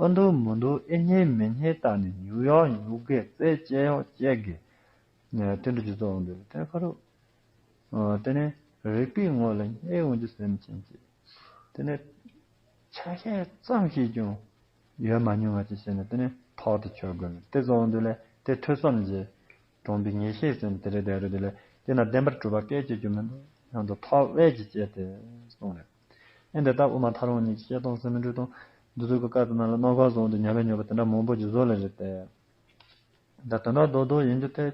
ཨ་འདུག་མི་འདུག་ཨེ་རྙེད་མི་རྙེད་བལྟས་ནས་ཉུག་ཡག་ཉུག་གེ་རྩད་གཅོད་ཡག་གཅོད་གེ། དེ་འདྲ་ཅིག་བཟོ་འོང་དུས་དེ་ཁ་རུ། དེ་ནས་རིག་པའི་ངོ་ལ་རྙེད་འོང་རྒྱུ་སེམས་ཅན་གྱི། དེ་ནས་ཆ་ཤས་ཙམ་ཞིག་ཀྱང་ཡོད་མ་མྱོང་བ་ཅིག་བྱས་ནས་དེ་ནས་ཐག་ཏུ་ཆོད་དགོས་ནས་དེ་བཟོ་འོང་དུས་ལས་དེ་ཐོས་བསམ་གྱིས་དྲངས་པའི་ངེས་ཤེས་ཟེར་ནས་དེ་རེད་དེ་རེད་དེ་ལས་དེ་ན་བདེན་པར་གྲུབ་པ་སྐད་ཅིག་ཀྱང་མི་འདུག་སྙམ་དུ་ཐག་པས་ཀྱིས་བཅད་དེ་གསུངས་རེད། ཨེ་འདི་ལྟར་དབུ་མ་ཐལ་རང་གཉིས་ཀྱི་བཤད་སྟངས་སེམས་མི་འགྲོ་དང་འདི་ཚོ་གི་བཀའ་དེ་ནང་ལ་རྣམ་པར་བཟུང་སྟེ་ཉམས་པའི་ཉོག་པ་དེ་འདྲ་མང་པོ་ཅིག་བཟོ་ལེ་རེད་དེ། ད་དོན་དག་རྡོག་རྡོག་ཡིན་རྒྱུ་དེ།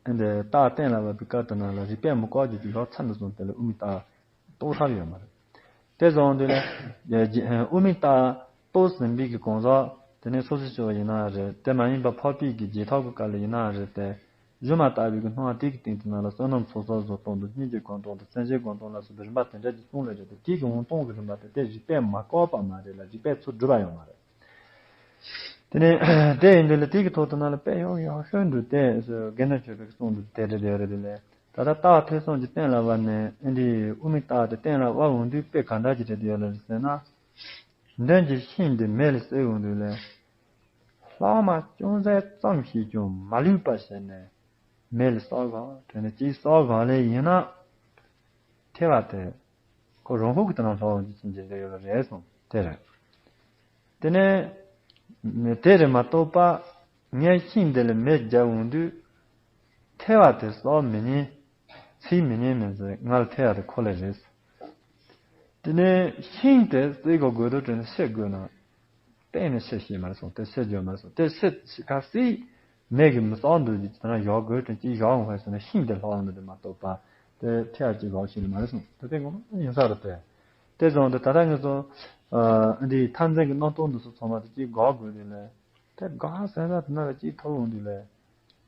ཨེ་འདི་རྟགས་གཏན་ལ་དབབ་པའི་སྐབས་དེ་ནང་ལ་རིགས་པས་མི་བཀག་རྒྱུ་ཅིག་ཡོད་ཚར་འདུག་སོང་དེ་ལ་དབུ་མའི་རྟགས་རྟོགས་ཐབས་ཡོད་མ་རེད། དེ་སོང་དུས་ལ། དབུ་མའི་རྟགས་རྟོགས་ཟིན་པའི་གི་གང་ཟག་དེ་ནས་སོ་སོ་སྐྱེ་བོ་ཡིན་ན་རེད་དེ་མ་ཡིན་པ་འཕགས་པའི་གི་རྗེས་ཐོབ་ཀྱི་སྐབས་ལ་ཡིན་ན་རེད་དེ། སྒྱུ་མ་ལྟ་བུའི་གི་སྣང་བ་དེ་གི་སྟེང་དེ་ནང་ལ་བསོད་ནམས་ཚོགས་བསགས་བཟོ་སྟངས་དང་སྙིང་རྗེ་སྒོམ་སྟངས་དང་སེམས་བསྐྱེད་སྒོམ་སྟངས་ལ་སོགས་པའི་རིམ་པ་དེ་འདྲ་ཅིག་གསུངས་ལེ་རེད་དེ་དེ་གི་འོང་སྟངས་ཀྱི་རིམ་པ་དེ་དེ་རིགས་པས་མ་བཀག་པ་མ་རེད་ལ་རིགས་པས་ཚུར་སྒྲུབ་པ་ཡོད་མ་རེད། དེ་ནས་དེ་ཡིན་དུས་ལ་དེ་གི་ཐོག་ཏུ་ན་ལ་དཔེ་ཡག་ཡག་ཤོས་འདུག་སྟེ་དགེ་འདུན་ཆོས་འཕེལ་གྱི་གསུང་འདུག་དེ་རེད་དེ་རེད་དེ་ལས་ད་ལྟ་རྟགས་ཐོས་བསམ་གྱི་གཏན་ལ་དབབ་ནས་ཨེ་འདི་དབུ་མའི་རྟགས་དེ་གཏན་ལ་དབབ་འོང་དུས་དཔེ་ག་འདྲ་ཅིག་རེད་དེ་ཡོད་ལ་རེད་ཟེར་ན། མདུན་གྱི་ཤིང་དེ་མེ་ལ་བསྲེགས་འོང་དུས་ལས། ལྷག་མ་ཅུང་ཟད་ཙམ་ཞིག་ཀྱང་མ་ལུས་པ་བྱས་ནས་མེ་ལ་བསྲེགས་གང་དྲན་ནས་ཅིག་བསྲེགས་གང་ལས་ཡིན་ན། ཐལ་བ་དེ། ཁོ་རང་ཤུགས་ཀྱིས་དེ་ནང་ལྷག་འོང་རྒྱུ་ཅན་གྱི་ལས་ཡོད་རེད་གསུངས་དེ་རེད། དེ་ནས། དེ་རེད་མ་གཏོགས་པ། ངས་ཤིང་འདི་ལ་མེ་བརྒྱབ་འོང་དུས། ཐལ་བ་དེ་བསྲེག་མི་ཉན། ཚིག་མི་ཉན་མིན་ཟེར་ང་ལ་ཐལ་བ་དེ་ཁོ་ལ་རེད། དེ་ནས་ཤིང་དེ་བསྲེག་ག་དགོས་འདུག་དྲན་ནས་བཤད་དགོས་ན། གཏན་ནས་བཤད་ཤེས་མ་རེད་གསུངས་དེ་བཤད་རྒྱུ་མ་རེད་གསུངས་དེ་བཤད་ཤེས་ག་སྲིད། མེ་གི་མི་བསྲེག་འདུག་ཅིག་དེ་ན་ཡག་དགོས་དྲན་ཅིག་ཡག་འོང་བས་ཟེར་ན་ཤིང་དེ་ལྷག་འདུག་དེ་མ་གཏོགས་པ། དེ་ཐལ་བ་ཅིག་ཡག་ཤེས་མ་རེད་གསུངས་དེ་དེ་ངོ་མ་ཡིན་ས་རེད་དེ། དེ་བཟུང་དུ་ད་ལྟ་ངེད་ཚོ། འདིའི་ཐར་འཛིན་གྱི་རྣམ་རྟོག་འདི་ཚོ་ཚང་མ་དེ་གཅིག་འགག་དགོས་དུས་ལས། དེ་འགག་ཟེར་ན་དེ་ན་ལ་གཅིག་ཐོབ་འོང་དུས་ལས།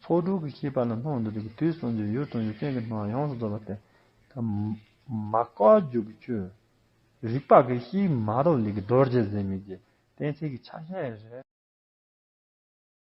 ཚོགས་དྲུག་གི་ཤེས་པ་ལ་སྣང་འདུག་དུས་དུས་གསུམ་གྱི་ཡུལ་དང་ཡུལ་ཅན་གྱི་སྣང་བ་ཡོངས་སུ་རྫོགས་པ་དེ། ད། མ་བསྐལ་བ་འཇུག་གི་ཆོས། རིག་པ་གི་ཤེས་མ་གཏོགས་ལས་ཀྱི་རྡོ་རྗེ་ཟེར་མི་གི་གཏན་ཚིགས་ཀྱི་ཆ་ཤས་རེད།